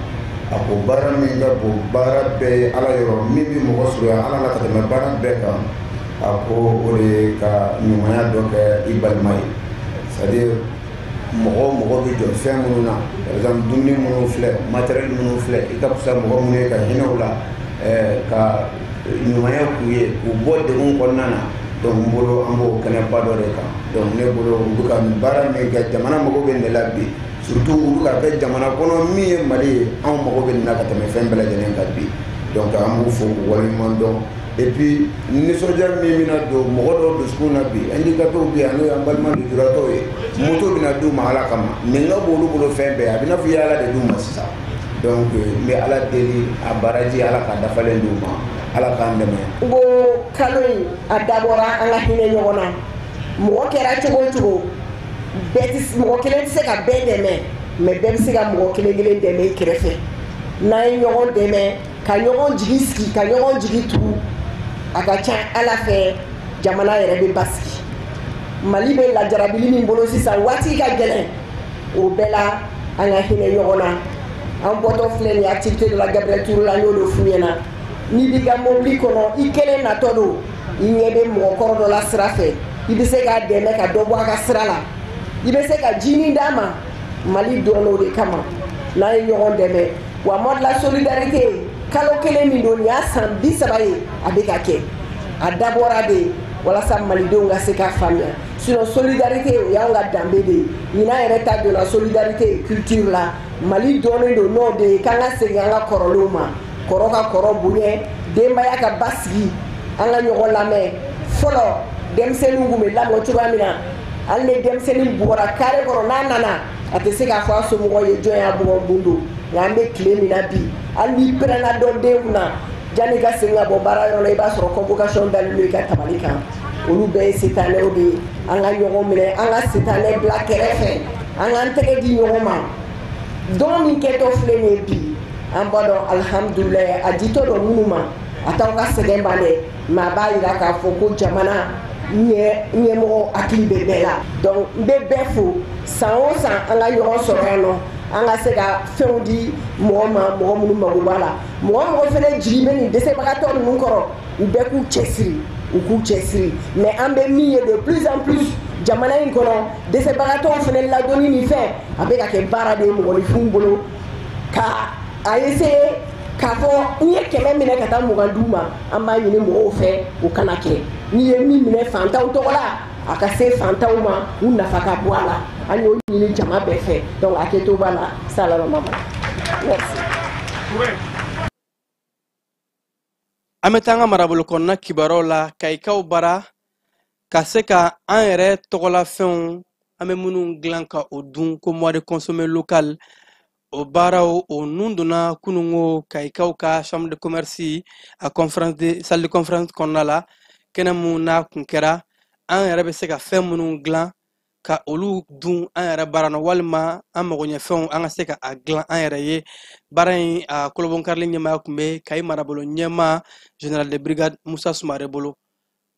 a ko baara min ka bon baara bɛɛ ye Ala yɔrɔ, min bɛ mɔgɔ surunya Ala la ka tɛmɛ baara bɛɛ kan, a ko o de ye ka ɲumanya dɔ kɛ i balima ye. C'est à dire mɔgɔ o mɔgɔ bɛ jɔ fɛn minnu na, par exemple dumuni minnu filɛ, matériel minnu filɛ, i ka fisa mɔgɔ minnu ye ka hinɛ u la, ka ɲumanya k'u ye k'u bɔ degun kɔnɔna na. Donc n bolo, an b'o kɛnɛba dɔ de kan. Donc ne bolo, u bɛ ka nin baara min kɛ, jamana mago bɛ nin de la bi, surtout u bɛ ka kɛ jamana kɔnɔ min ye Mali ye. Anw mago bɛ nin na ka tɛmɛ fɛn bɛɛ lajɛlen kan bi. Donc an b'u fo k'u waleɲuman dɔn. Et puis nisɔndiya min bɛna don mɔgɔ dɔw dusukun na bi, handicapés bɛ yan, n'o y'an balima lujuratɔw ye, moto bɛna d'u ma Ala kama. Nin ka bon olu bolo fɛn bɛɛ, a bɛ n'a fɔ i ye Ala de d'u ma sisan. Donc n bɛ Ala deli, a baraji Ala k'a dafalen d'u ma, Ala k'an dɛmɛ. N ko kalo in a dabɔra an ka hinɛ ɲɔgɔn na. Mɔgɔ kɛra cogo o cogo, bɛɛ tɛ, mɔgɔ kelen tɛ se ka bɛɛ dɛmɛ, mais bɛɛ bɛ se ka mɔgɔ kelen kelen dɛmɛ i kɛrɛfɛ. N'an ye ɲɔgɔn dɛmɛ ka ɲɔgɔn jigi sigi, ka ɲɔgɔn jigi tugu, a ka ca Ala fɛ jamana yɛrɛ bɛ basigi. Mali bɛ lajarabili min bolo sisan, waati ka gɛlɛn, o bɛɛ la an ka hinɛ ɲɔgɔn na. An bɔtɔ filɛ nin ye activité dɔ la Gabriel Touré la, n y'o de f'u ɲɛna. N'i b'i ka mobili kɔnɔ, i kelen natɔ don, i ɲɛ bɛ mɔgɔkɔrɔ dɔ la sira fɛ, i bɛ se k'a dɛmɛ ka dɔ bɔ a ka sira la, i bɛ se ka jinin d'a ma. Mali dɔnn'o de kama n'an ye ɲɔgɔn dɛmɛ. Wa mois de la solidarité kalo kelen min don, nin y'a san 30 ye a bɛ ka kɛ. A dabɔra de walasa malidenw ka se k'a faamuya. Sinon solidarité o y'anw ka danbe de ye. Ɲinan yɛrɛ ta donna solidarité culture la. Mali dɔnnen don n'o de ye k'an ka segin an ka kɔrɔlenw ma, kɔrɔ ka kɔrɔ bonya, denbaya ka basigi, an ka ɲɔgɔn lamɛn. Fɔlɔ denmisɛnninw tun bɛ lamɔ cogoya min na, hali ni denmisɛnnin bugɔra carré kɔrɔ n'a nana, a tɛ se k'a fɔ a somɔgɔw ye jɔn y'a bugɔ mun don. Nka an bɛ tile min na bi, hali n'i pɛrɛnna dɔ den kunna, janni ka segin ka bɔ baara yɔrɔ la, i b'a sɔrɔ convocation dalen don i ka tabali kan. Olu bɛɛ ye sitanɛw de ye. An ka ɲɔgɔn minɛ, an ka sitanɛ bila kɛrɛfɛ, an k'an tɛgɛ di ɲɔgɔn ma. Don min kɛtɔ filɛ nin ye bi, an b'a dɔn alihamudulilayi a ditɔ don minnu ma, a t'aw ka sɛgɛn ban dɛ, mais a b'a yira k'a fɔ ko jamana ɲɛmɔgɔ hakili bɛ bɛɛ la. Donc n bɛ bɛɛ fo. San o san an ka ɲɔgɔn sɔrɔ yan nɔ, an ka se ka fɛnw di mɔgɔ ma, mɔgɔ minnu mago b'a la. Mɔgɔ mɔgɔ fɛnɛ jigi bɛ nin dɛsɛbagatɔ ninnu kɔrɔ, u bɛɛ k'u cɛsiri, u k'u cɛsiri. Mais an bɛ min ye de plus en plus jamana in kɔnɔ, dɛsɛbagatɔw fɛnɛ ladonni ni fɛn, a bɛ ka kɛ baara de ye mɔgɔninfinw bolo, ka a essayer k'a fɔ n ye 100 minɛ ka taa 20 d'u ma. An b'a ɲini mɔgɔw fɛ o kana kɛ. N'i ye min minɛ fantanw tɔgɔ la, a ka se fantanw ma, u nafa ka bɔ a la. An y'o ɲini jama bɛɛ fɛ. Donc a kɛto b'a la. Salama mama, merci. An bɛ taa an ka marabolo kɔnɔna kibaruyaw la. Kayikaw bara ka se ka an yɛrɛ tɔgɔlafɛnw an bɛ minnu dilan ka o dun, ko mois de consommer local, o baaraw o nun donna kununko Kayikaw ka chambre de commerce a conférence de salle de conférence kɔnɔna la. Kɛnɛ mun n'a kun kɛra an yɛrɛ bɛ se ka fɛn minnu dilan ka olu dun an yɛrɛ baara nɔ, walima an magoɲɛfɛnw an ka se ka a dilan an yɛrɛ ye. Baara in a kolobɔnkarili ɲɛmaaya tun bɛ Kayi marabolo ɲɛmaa général de brigade Musa Sumare bolo.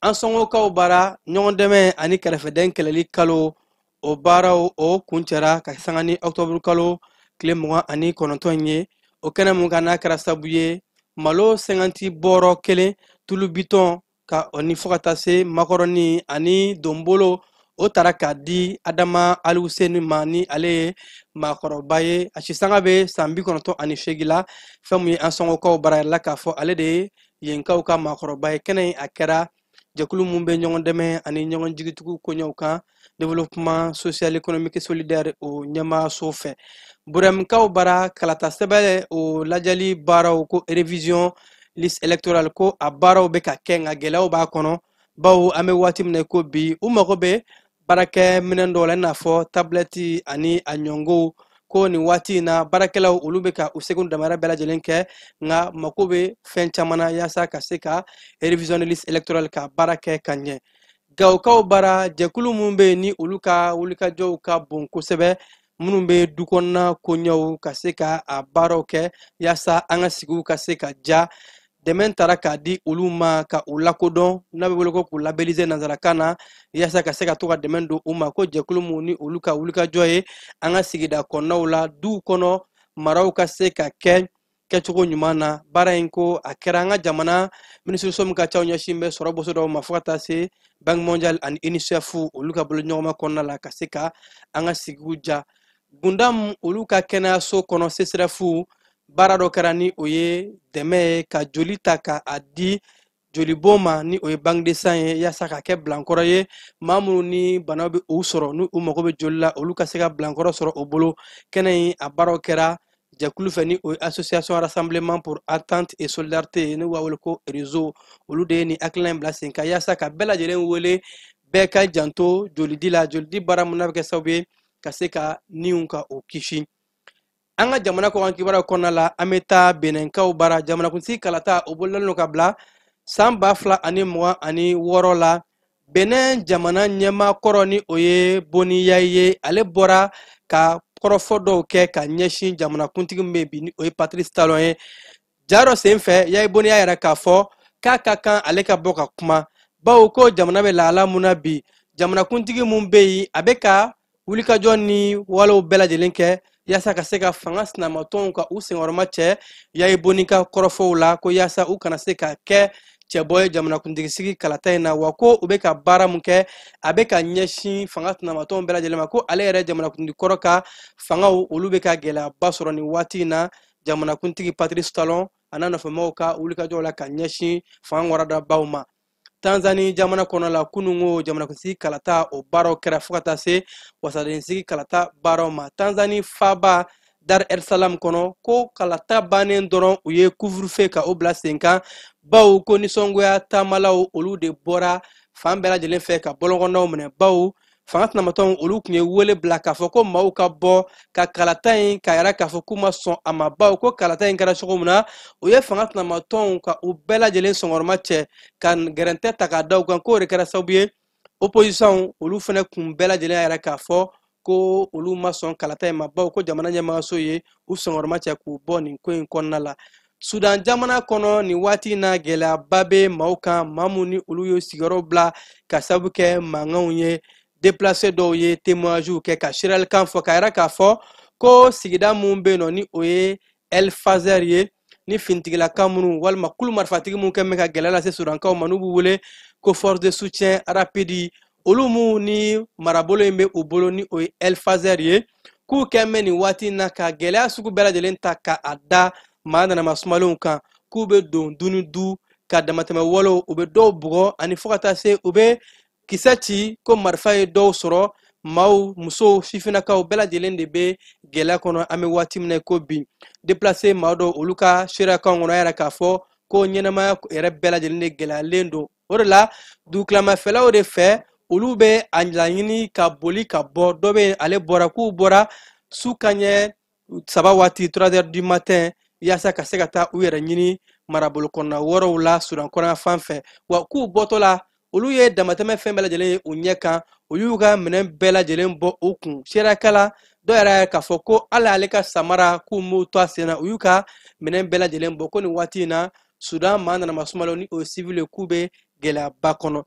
An sɔngɔkaw baara ɲɔgɔn dɛmɛ ani kɛrɛfɛdɛn kɛlɛli kalo o baaraw o kuncɛra ka sanga ni octobre kalo tile 29 ye. O kɛnɛ mun kan n'a kɛra sababu ye malo 50 bɔrɔ kelen, tulu bitɔn ka o ni fo ka taa se makɔrɔni ani donbolo, o taara k'a di Adama Aluseni ma, ni ale ye maakɔrɔba ye, a sisanga bɛ san 98 la. Fɛn mun ye an sɔngɔkaw bara yɛrɛ la k'a fɔ ale de ye yenkaw ka maakɔrɔba ye. Kɛnɛ in a kɛra jɛkulu mun bɛ ɲɔgɔn dɛmɛ ani ɲɔgɔn jigitugu koɲɛw kan, développement social économique solidaire, o ɲɛmaaso fɛ. Burɛmkaw bara kalata sɛbɛn o lajɛli baaraw ko révision liste électorale, ko a baaraw bɛ ka kɛ, nka gɛlɛyaw b'a kɔnɔ, bawo an bɛ waati min na ko bi u mago bɛ baarakɛ minɛn dɔw la, i n'a fɔ tablette ani a ɲɔngow. Ko nin waati in na baarakɛlaw olu bɛ ka u seko damayira bɛɛ lajɛlen kɛ, nka mako bɛ fɛn caman na yaasa ka se ka révision liste électorale ka baara kɛ ka ɲɛ. Gawokaw bara jɛkulu minnu bɛ yen ni olu ka wulikajɔw ka bon kosɛbɛ, minnu bɛ du kɔnɔna koɲɛw ka se ka a baaraw kɛ yaasa an ka sigiw ka se ka ja, dɛmɛ taara k'a di olu ma ka u lakodɔn, n'a bɛ wele ko k'u labelliser nanzarakan na, yaasa ka se ka to ka dɛmɛ don u ma. Ko jɛkulu mun ni olu ka wulikajɔ ye an ka sigida kɔnɔnaw la, duw kɔnɔ maraw ka se ka kɛ kɛcogo ɲuman na. Baara in ko a kɛra an ka jamana minisiriso min ka ca ɲɛsin bɛ sɔrɔ boso dɔw ma, fo ka taa se Banque mondiale ani UNICEF olu ka boloɲɔgɔnma kɔnɔna la, ka se ka an ka sigiw ja. Gundam olu ka kɛnɛyaso kɔnɔ CSREF baara dɔ kɛra ni o ye dɛmɛ ye ka joli ta ka a di jolibon ma, ni o ye banque de sang ye, yaasa ka kɛ bilankɔrɔ ye maa minnu ni bana bɛ u sɔrɔ n'u mago bɛ joli la, olu ka se ka bilankɔrɔ sɔrɔ o bolo. Kɛnɛ in a baaraw kɛra jɛkulu fɛ ni o ye association rassemblement pour entente et solidarité, n'u b'a wele ko réseau, olu de ye nin hakilina in bila sen kan yaasa ka bɛɛ lajɛlen wele bɛɛ ka janto jolidi la. Jolidi baara mun n'a bɛ kɛ sababu ye ka se ka niw ka o kisi. An ka jamana kɔkan kibaruyaw kɔnɔna la, an bɛ taa Benɛnkaw bara. Jamanakuntigi kalata o bololalen don ka bila san 2026 la. Benɛn jamana ɲɛmaa kɔrɔ ni o ye Boni Yayi ye, ale bɔra ka kɔrɔfɔ dɔw kɛ ka ɲɛsin jamanakuntigi min bɛ bi ni o ye Patrice Talon ye. Ja dɔ sen fɛ, Yayi Boni y'a yira k'a fɔ k'a ka kan ale ka bɔ ka kuma, bawo ko jamana bɛ lahala mun na bi, jamanakuntigi mun bɛ yen a bɛ ka wulikajɔ ni walew bɛɛ lajɛlen kɛ yaasa ka se ka fanga sinamatɔnw ka u senkɔrɔma cɛ Yayi Boni ka kɔrɔfɔw la, ko yaasa u kana se ka kɛ cɛbɔ ye jamanakuntigisigi kalata in na, wa ko u bɛ ka baara mun kɛ a bɛ ka ɲɛsin fanga tɛnamatɔnw bɛɛ lajɛlen ma, ko ale yɛrɛ jamanakuntigi kɔrɔ ka fangaw olu bɛ ka gɛlɛyaba sɔrɔ nin waati in na. Jamanakuntigi Patrice Talon a n'a nɔfɛmaaw ka wulikajɔw la ka ɲɛsin fanga waradabaw ma. Tanzanie jamana kɔnɔ la, kununko jamanakuntigi kalata o baaraw kɛra fo ka taa se wasadensigi kalata baaraw ma. Tanzanie faaba Dar es Salaam kɔnɔ, ko kalata bannen dɔrɔn u ye couvre-feu ka o bila sen kan, bawo ko nisɔngoya taamalaw olu de bɔra fan bɛɛ lajɛlen fɛ ka bɔlɔnkɔnɔnaw minɛ, bawo fanga tɛnamatɔnw olu tun ye wele bila k'a fɔ ko maaw ka bɔ ka kalata in k'a yira k'a fɔ k'u ma sɔn a ma, bawo ko kalata in kɛra cogo min na u ye fanga tɛnamatɔnw ka u bɛɛ lajɛlen sɔngɔrɔma cɛ ka gɛrɛntɛ ta k'a da u kan, k'o de kɛra sababu ye opposition olu fana kun bɛɛ lajɛlen y'a yira k'a fɔ ko olu ma sɔn kalata in ma, bawo ko jamana ɲɛmaayaso ye u sɔngɔrɔma cɛ k'u bɔ nin ko in kɔnɔna la. Sudan jamana kɔnɔ nin waati in na, gɛlɛyaba bɛ maaw kan, maa mun ni olu ye sigiyɔrɔ bila ka sababu kɛ mankanw ye. Déplacé dɔw ye témoignage kɛ ka seereyalikan fɔ k'a yira k'a fɔ ko sigida mun bɛ yen nɔ ni o ye El Fazer ye, ni finitigilaka minnu walima kulu marifatigi minnu kɛn bɛ ka gɛlɛya lase Sudankaw ma, n'u b'u wele ko force de soutien rapide, olu mun ni marabolo in bɛ u bolo ni o ye El Fazer ye, k'u kɛn bɛ nin waati in na ka gɛlɛya sugu bɛɛ lajɛlen ta ka a da maa nanama sumalenw kan, k'u bɛ don du ni du ka damatɛmɛ walew, u bɛ dɔw bugɔ ani fo ka taa se u bɛ kisɛ ci ko marifa ye dɔw sɔrɔ. Maaw, musow, sifinnakaw bɛɛ lajɛlen de bɛ gɛlɛya kɔnɔ an bɛ waati min na ko bi. Déplacé maa dɔw olu ka seereyakanw kɔnɔ a yɛrɛ k'a fɔ ko ɲɛnamaya yɛrɛ bɛɛ lajɛlen de gɛlɛyalen don. O de la dugukilamafɛlaw de fɛ olu bɛ a laɲini ka boli ka bɔ. Dɔ bɛ yen ale bɔra, k'u bɔra su kanɲɛ 3 waati 3 heures du matin yaasa ka se ka taa u yɛrɛ ɲini marabolo kɔnɔna wɛrɛw la Sudan kɔnɔna fan fɛ, wa k'u bɔtɔ la olu ye damatɛmɛ fɛn bɛɛ lajɛlen ye u ɲɛ kan, u y'u ka minɛn bɛɛ lajɛlen bɔ u kun. Seereyakɛla dɔw yɛrɛ y'a k'a fɔ ko hali ale ka samara k'u m'u to a sen na, u y'u ka minɛn bɛɛ lajɛlen bɔ. Ko nin waati in na Sudan maa nanama sumalaw ni o ye civil ye k'u bɛ gɛlɛyaba kɔnɔ.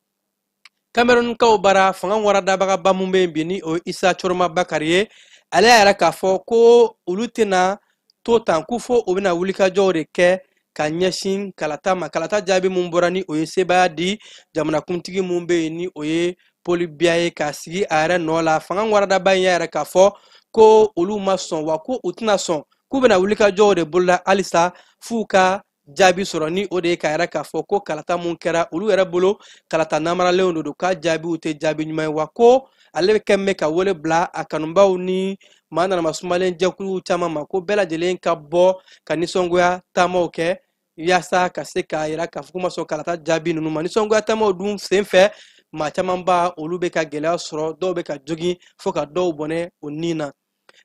Camerounkaw bara fanga waradabagaba mun bɛ yen bi ni o ye Issa Tchiroma Bakary ye, ale y'a yira k'a fɔ ko olu tɛna to tan, k'u fo u bɛna wulikajɔw de kɛ ka ɲɛsin kalata ma. Kalata jaabi mun bɔra ni o ye sebaaya di jamanakuntigi mun bɛ yen ni o ye Paul Biya ye k'a sigi a yɛrɛ nɔ la. Fanga waradaba in y'a yira k'a fɔ ko olu ma sɔn, wa ko u tɛna sɔn, k'u bɛna wulikajɔw de boloda halisa f'u ka jaabi sɔrɔ, ni o de ye k'a yira k'a fɔ ko kalata mun kɛra olu yɛrɛ bolo kalata namaralenw de don, k'a jaabiw tɛ jaabi ɲuman ye, wa ko ale kɛn bɛ ka wele bila a kanubaw ni maa nanama sumalen jɛkuluw caman ma ko bɛɛ lajɛlen ka bɔ ka nisɔngoya taamaw kɛ yaasa ka se k'a yira k'a fɔ k'u ma sɔn kalata jaabi ninnu ma. Nisɔngoya taamaw dun sen fɛ maa caman ba olu bɛ ka gɛlɛya sɔrɔ, dɔw bɛ ka jogin fo ka dɔw bɔnɛ o ni na.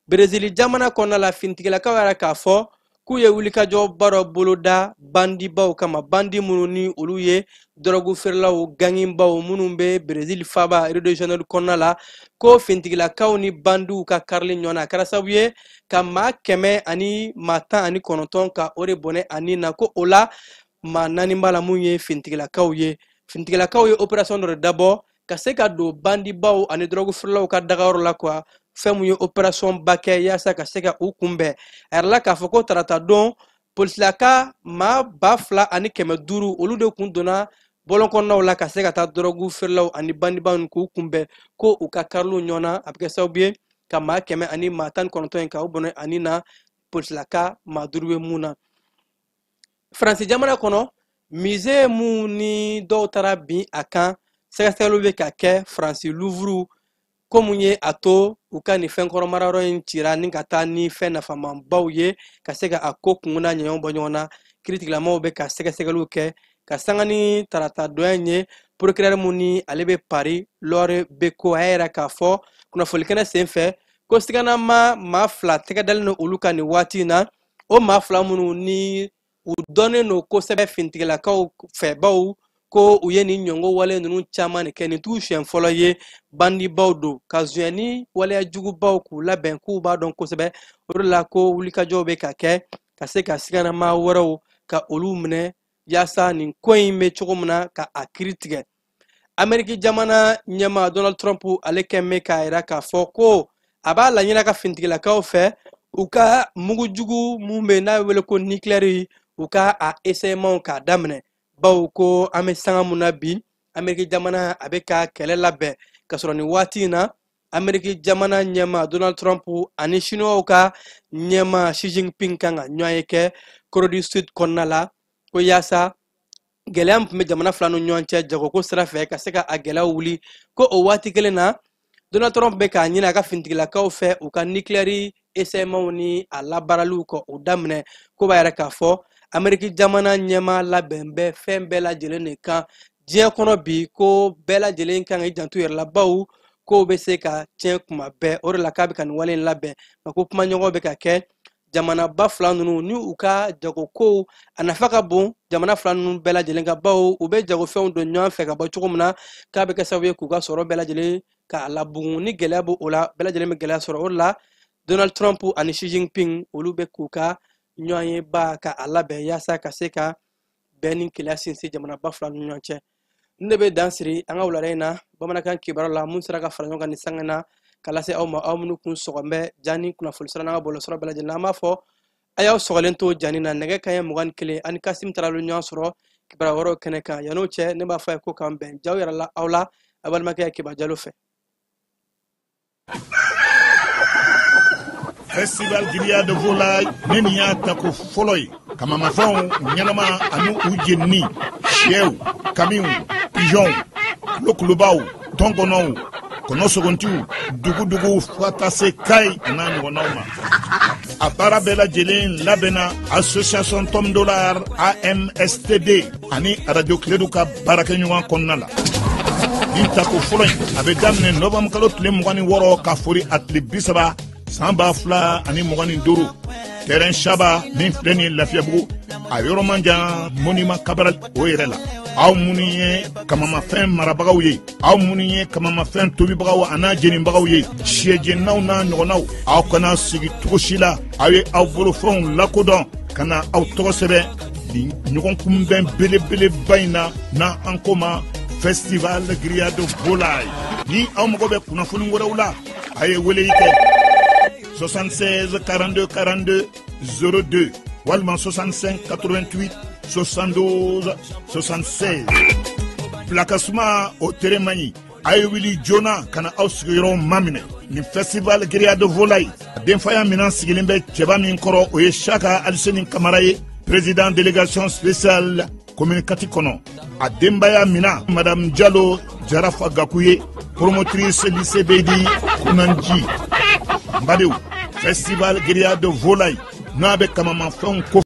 Brezili jamana kɔnɔna la, finitigilakaw yɛrɛ k'a fɔ k'u ye wulikajɔba dɔ boloda bandibaw kama, bandi minnu ni olu ye dɔrɔgu feerelaw gangibaw minnu bɛ Brezili faaba Rio de Janeiro kɔnɔna la, ko finitigilakaw ni bandiw ka karili ɲɔgɔn na a kɛra sababu ye ka maa 119 ka o de bɔnɛ a ni na, ko o la maa 4 b'a la mun ye finitigilakaw ye. Finitigilakaw ye opération dɔ de dabɔ ka se ka don bandibaw ani dɔrɔgu feerelaw ka dagayɔrɔ la quoi, fɛn mun ye opération ba kɛ yaasa ka se ka u kunbɛn. A yɛrɛ la k'a fɔ ko tarata don polisilaka maa 2500 olu de kun donna bɔlɔn kɔnɔnaw la ka se ka taa dɔrɔgu feerelaw ani bandibaw k'u kunbɛn, ko u ka kariliw ɲɔgɔn na a bɛ kɛ sababu ye ka maa 119 in ka u bɔnɛ ani na polisilaka maa 5 bɛ mun na. Faransi jamana kɔnɔ, musée mun ni dɔw taara bin a kan, sɛgɛsɛgɛliw bɛ ka kɛ Faransi Louvre ko mun ye a to u ka nin fɛn kɔrɔ marayɔrɔ in cira ni ka taa ni fɛn nafamanbaw ye ka se ka a ko kun n'a ɲɛɲɔgɔn bɔ ɲɔgɔn na. Kiiritigilamaw bɛ ka sɛgɛsɛgɛliw kɛ ka sanga ni tarata donya in ye. Procureur mun ni ale bɛ Paris, Laure Beccuau, a y'a yira k'a fɔ kunnafolikɛnɛ sen fɛ ko siganama maa 2 tɛgɛ dalen don olu kan nin waati in na, o maa 2 minnu ni u dɔnnen don kosɛbɛ finitigilakaw fɛ, baw ko u ye nin ɲɔngo wale ninnu caman de kɛ, nin t'u siɲɛ fɔlɔ ye, bandibaw don ka zonyɛ waleya jugubaw k'u labɛn k'u b'a dɔn kosɛbɛ. O de la ko wulikajɔw bɛ ka kɛ ka se ka siganama wɛrɛw ka olu minɛ yaasa nin ko in bɛ cogo min na ka a kiiri tigɛ. Ameriki jamana ɲɛmaa Donald Trump ale kɛn bɛ k'a yira k'a fɔ ko a b'a laɲini ka finitigilakaw fɛ u ka mugujugu mun bɛ yen n'a bɛ wele ko nucléaire, u ka a essayement k'a daminɛ, Bawo ko an bɛ sanga mun na bi, Ameriki jamana a bɛ ka kɛlɛ labɛn, ka sɔrɔ nin waati in na Ameriki jamana ɲɛma Donald Trump ani Chinois ka ɲɛma Xi Jinping kan ka ɲɔgɔn ye kɛ Corée du Sud kɔnɔna la, ko yaasa gɛlɛya min tun bɛ jamana fila ni ɲɔgɔn cɛ jagoko sira fɛ ka se ka a gɛlɛyaw wuli. Ko o waati kelen na, Donald Trump bɛ k'a ɲini a ka finitigilakaw fɛ u ka nucléaire essaiement ni a labaaraliw ka o daminɛ. Ko b'a yɛrɛ k'a fɔ Ameriki jamana ɲɛma labɛn bɛ fɛn bɛɛ lajɛlen de kan diɲɛ kɔnɔ bi, ko bɛɛ lajɛlen kan k'i janto yɛrɛ la, bawo kow bɛ se ka tiɲɛ kuma bɛɛ. O de la k'a bɛ ka nin wale in labɛn, nka ko kumaɲɔgɔn bɛ ka kɛ jamanaba fila ninnu ni u ka jagokow a nafa ka bon jamana fila ninnu bɛɛ lajɛlen ka, bawo u bɛ jagofɛnw don ɲɔgɔn fɛ ka bɔ cogo min na, k'a bɛ kɛ sababu ye k'u ka sɔrɔ bɛɛ lajɛlen k'a labugun. Ni gɛlɛya b'o la, bɛɛ lajɛlen bɛ gɛlɛya sɔrɔ. O de la Donald Trump ani Xi Jinping olu bɛ k'u ka ɲɔgɔnyeba ka a labɛn yaasa ka se ka bɛn ni kelenya sinsin jamanaba fila ni ɲɔgɔn cɛ. N de bɛ dan siri an ka wulada in na bamanankan kibaruya la mun sera ka fara ɲɔgɔn kan nin sanga na ka lase aw ma, aw minnu kun sɔgɔn bɛ jani kunnafoni sira n'an ka bɔlɔlɔsira bɛɛ lajɛlen na. An b'a fɔ a y'aw sɔgɔlen to jani na nɛgɛ kanɲɛ 21 ani Kasim Tarawele ɲɔgɔn sɔrɔ kibaruya wɛrɛw kɛnɛ kan. Yan'o cɛ, ne b'a fɔ a ye ko k'an bɛn jaw yɛrɛ la aw la a balimakɛ Keba Jalo fɛ. Festival Grillade de Volaille ni nin y'a tako fɔlɔ ye, kamamafɛnw ɲɛnama ani u jenini, sɛw, kamiw, pigeonw, kulokulubaw, tɔnkɔnɔw, kɔnɔsogontiw, duguduguw fo ka taa se Kayi a n'a ɲɔgɔnnaw ma. A baara bɛɛ lajɛlen labɛnna association Tom Dollar AMSTD ani Radio Kiledu ka baarakɛɲɔgɔn kɔnɔna la. Nin tako fɔlɔ in a bɛ daminɛ novembre kalo tile 26 ka fori a tile 30 san 2025, terrain Saba min filɛ nin ye Lafiyabugu, a yɔrɔ man jan monument Cabral o yɛrɛ la. Aw minnu ye kamamafɛn marabagaw ye, aw minnu ye kamamafɛn tobibagaw a n'a jenibagaw ye, sɛjeninaw n'a ɲɔgɔnnaw, aw kana sigi cogo si la, aw ye aw bolofɛnw lakodɔn ka na aw tɔgɔ sɛbɛn nin ɲɔgɔn kunbɛn belebeleba in na n'an ko ma Festival Grillade de Volaille. Ni aw mago bɛ kunnafoni wɛrɛw la, a ye weleli kɛ 76 42 42 02 walima 65 88 72 76. Pilakasuma o tere man ɲi, a ye wuli joona ka na aw sigiyɔrɔw maminɛ. Nin Festival Grillade de Volaille denfaya minɛn sigilen bɛ cɛba min kɔrɔ, o ye Saka Aliseni Kamara ye, président délégation spéciale commune 4 kɔnɔ. A denbaya mina Madame Jalo Jarafa Gaku ye, promotrice lycée Beydi Kunanji. N badenw, Festival Grillade de Volaille n'a bɛ kamamafɛnw ko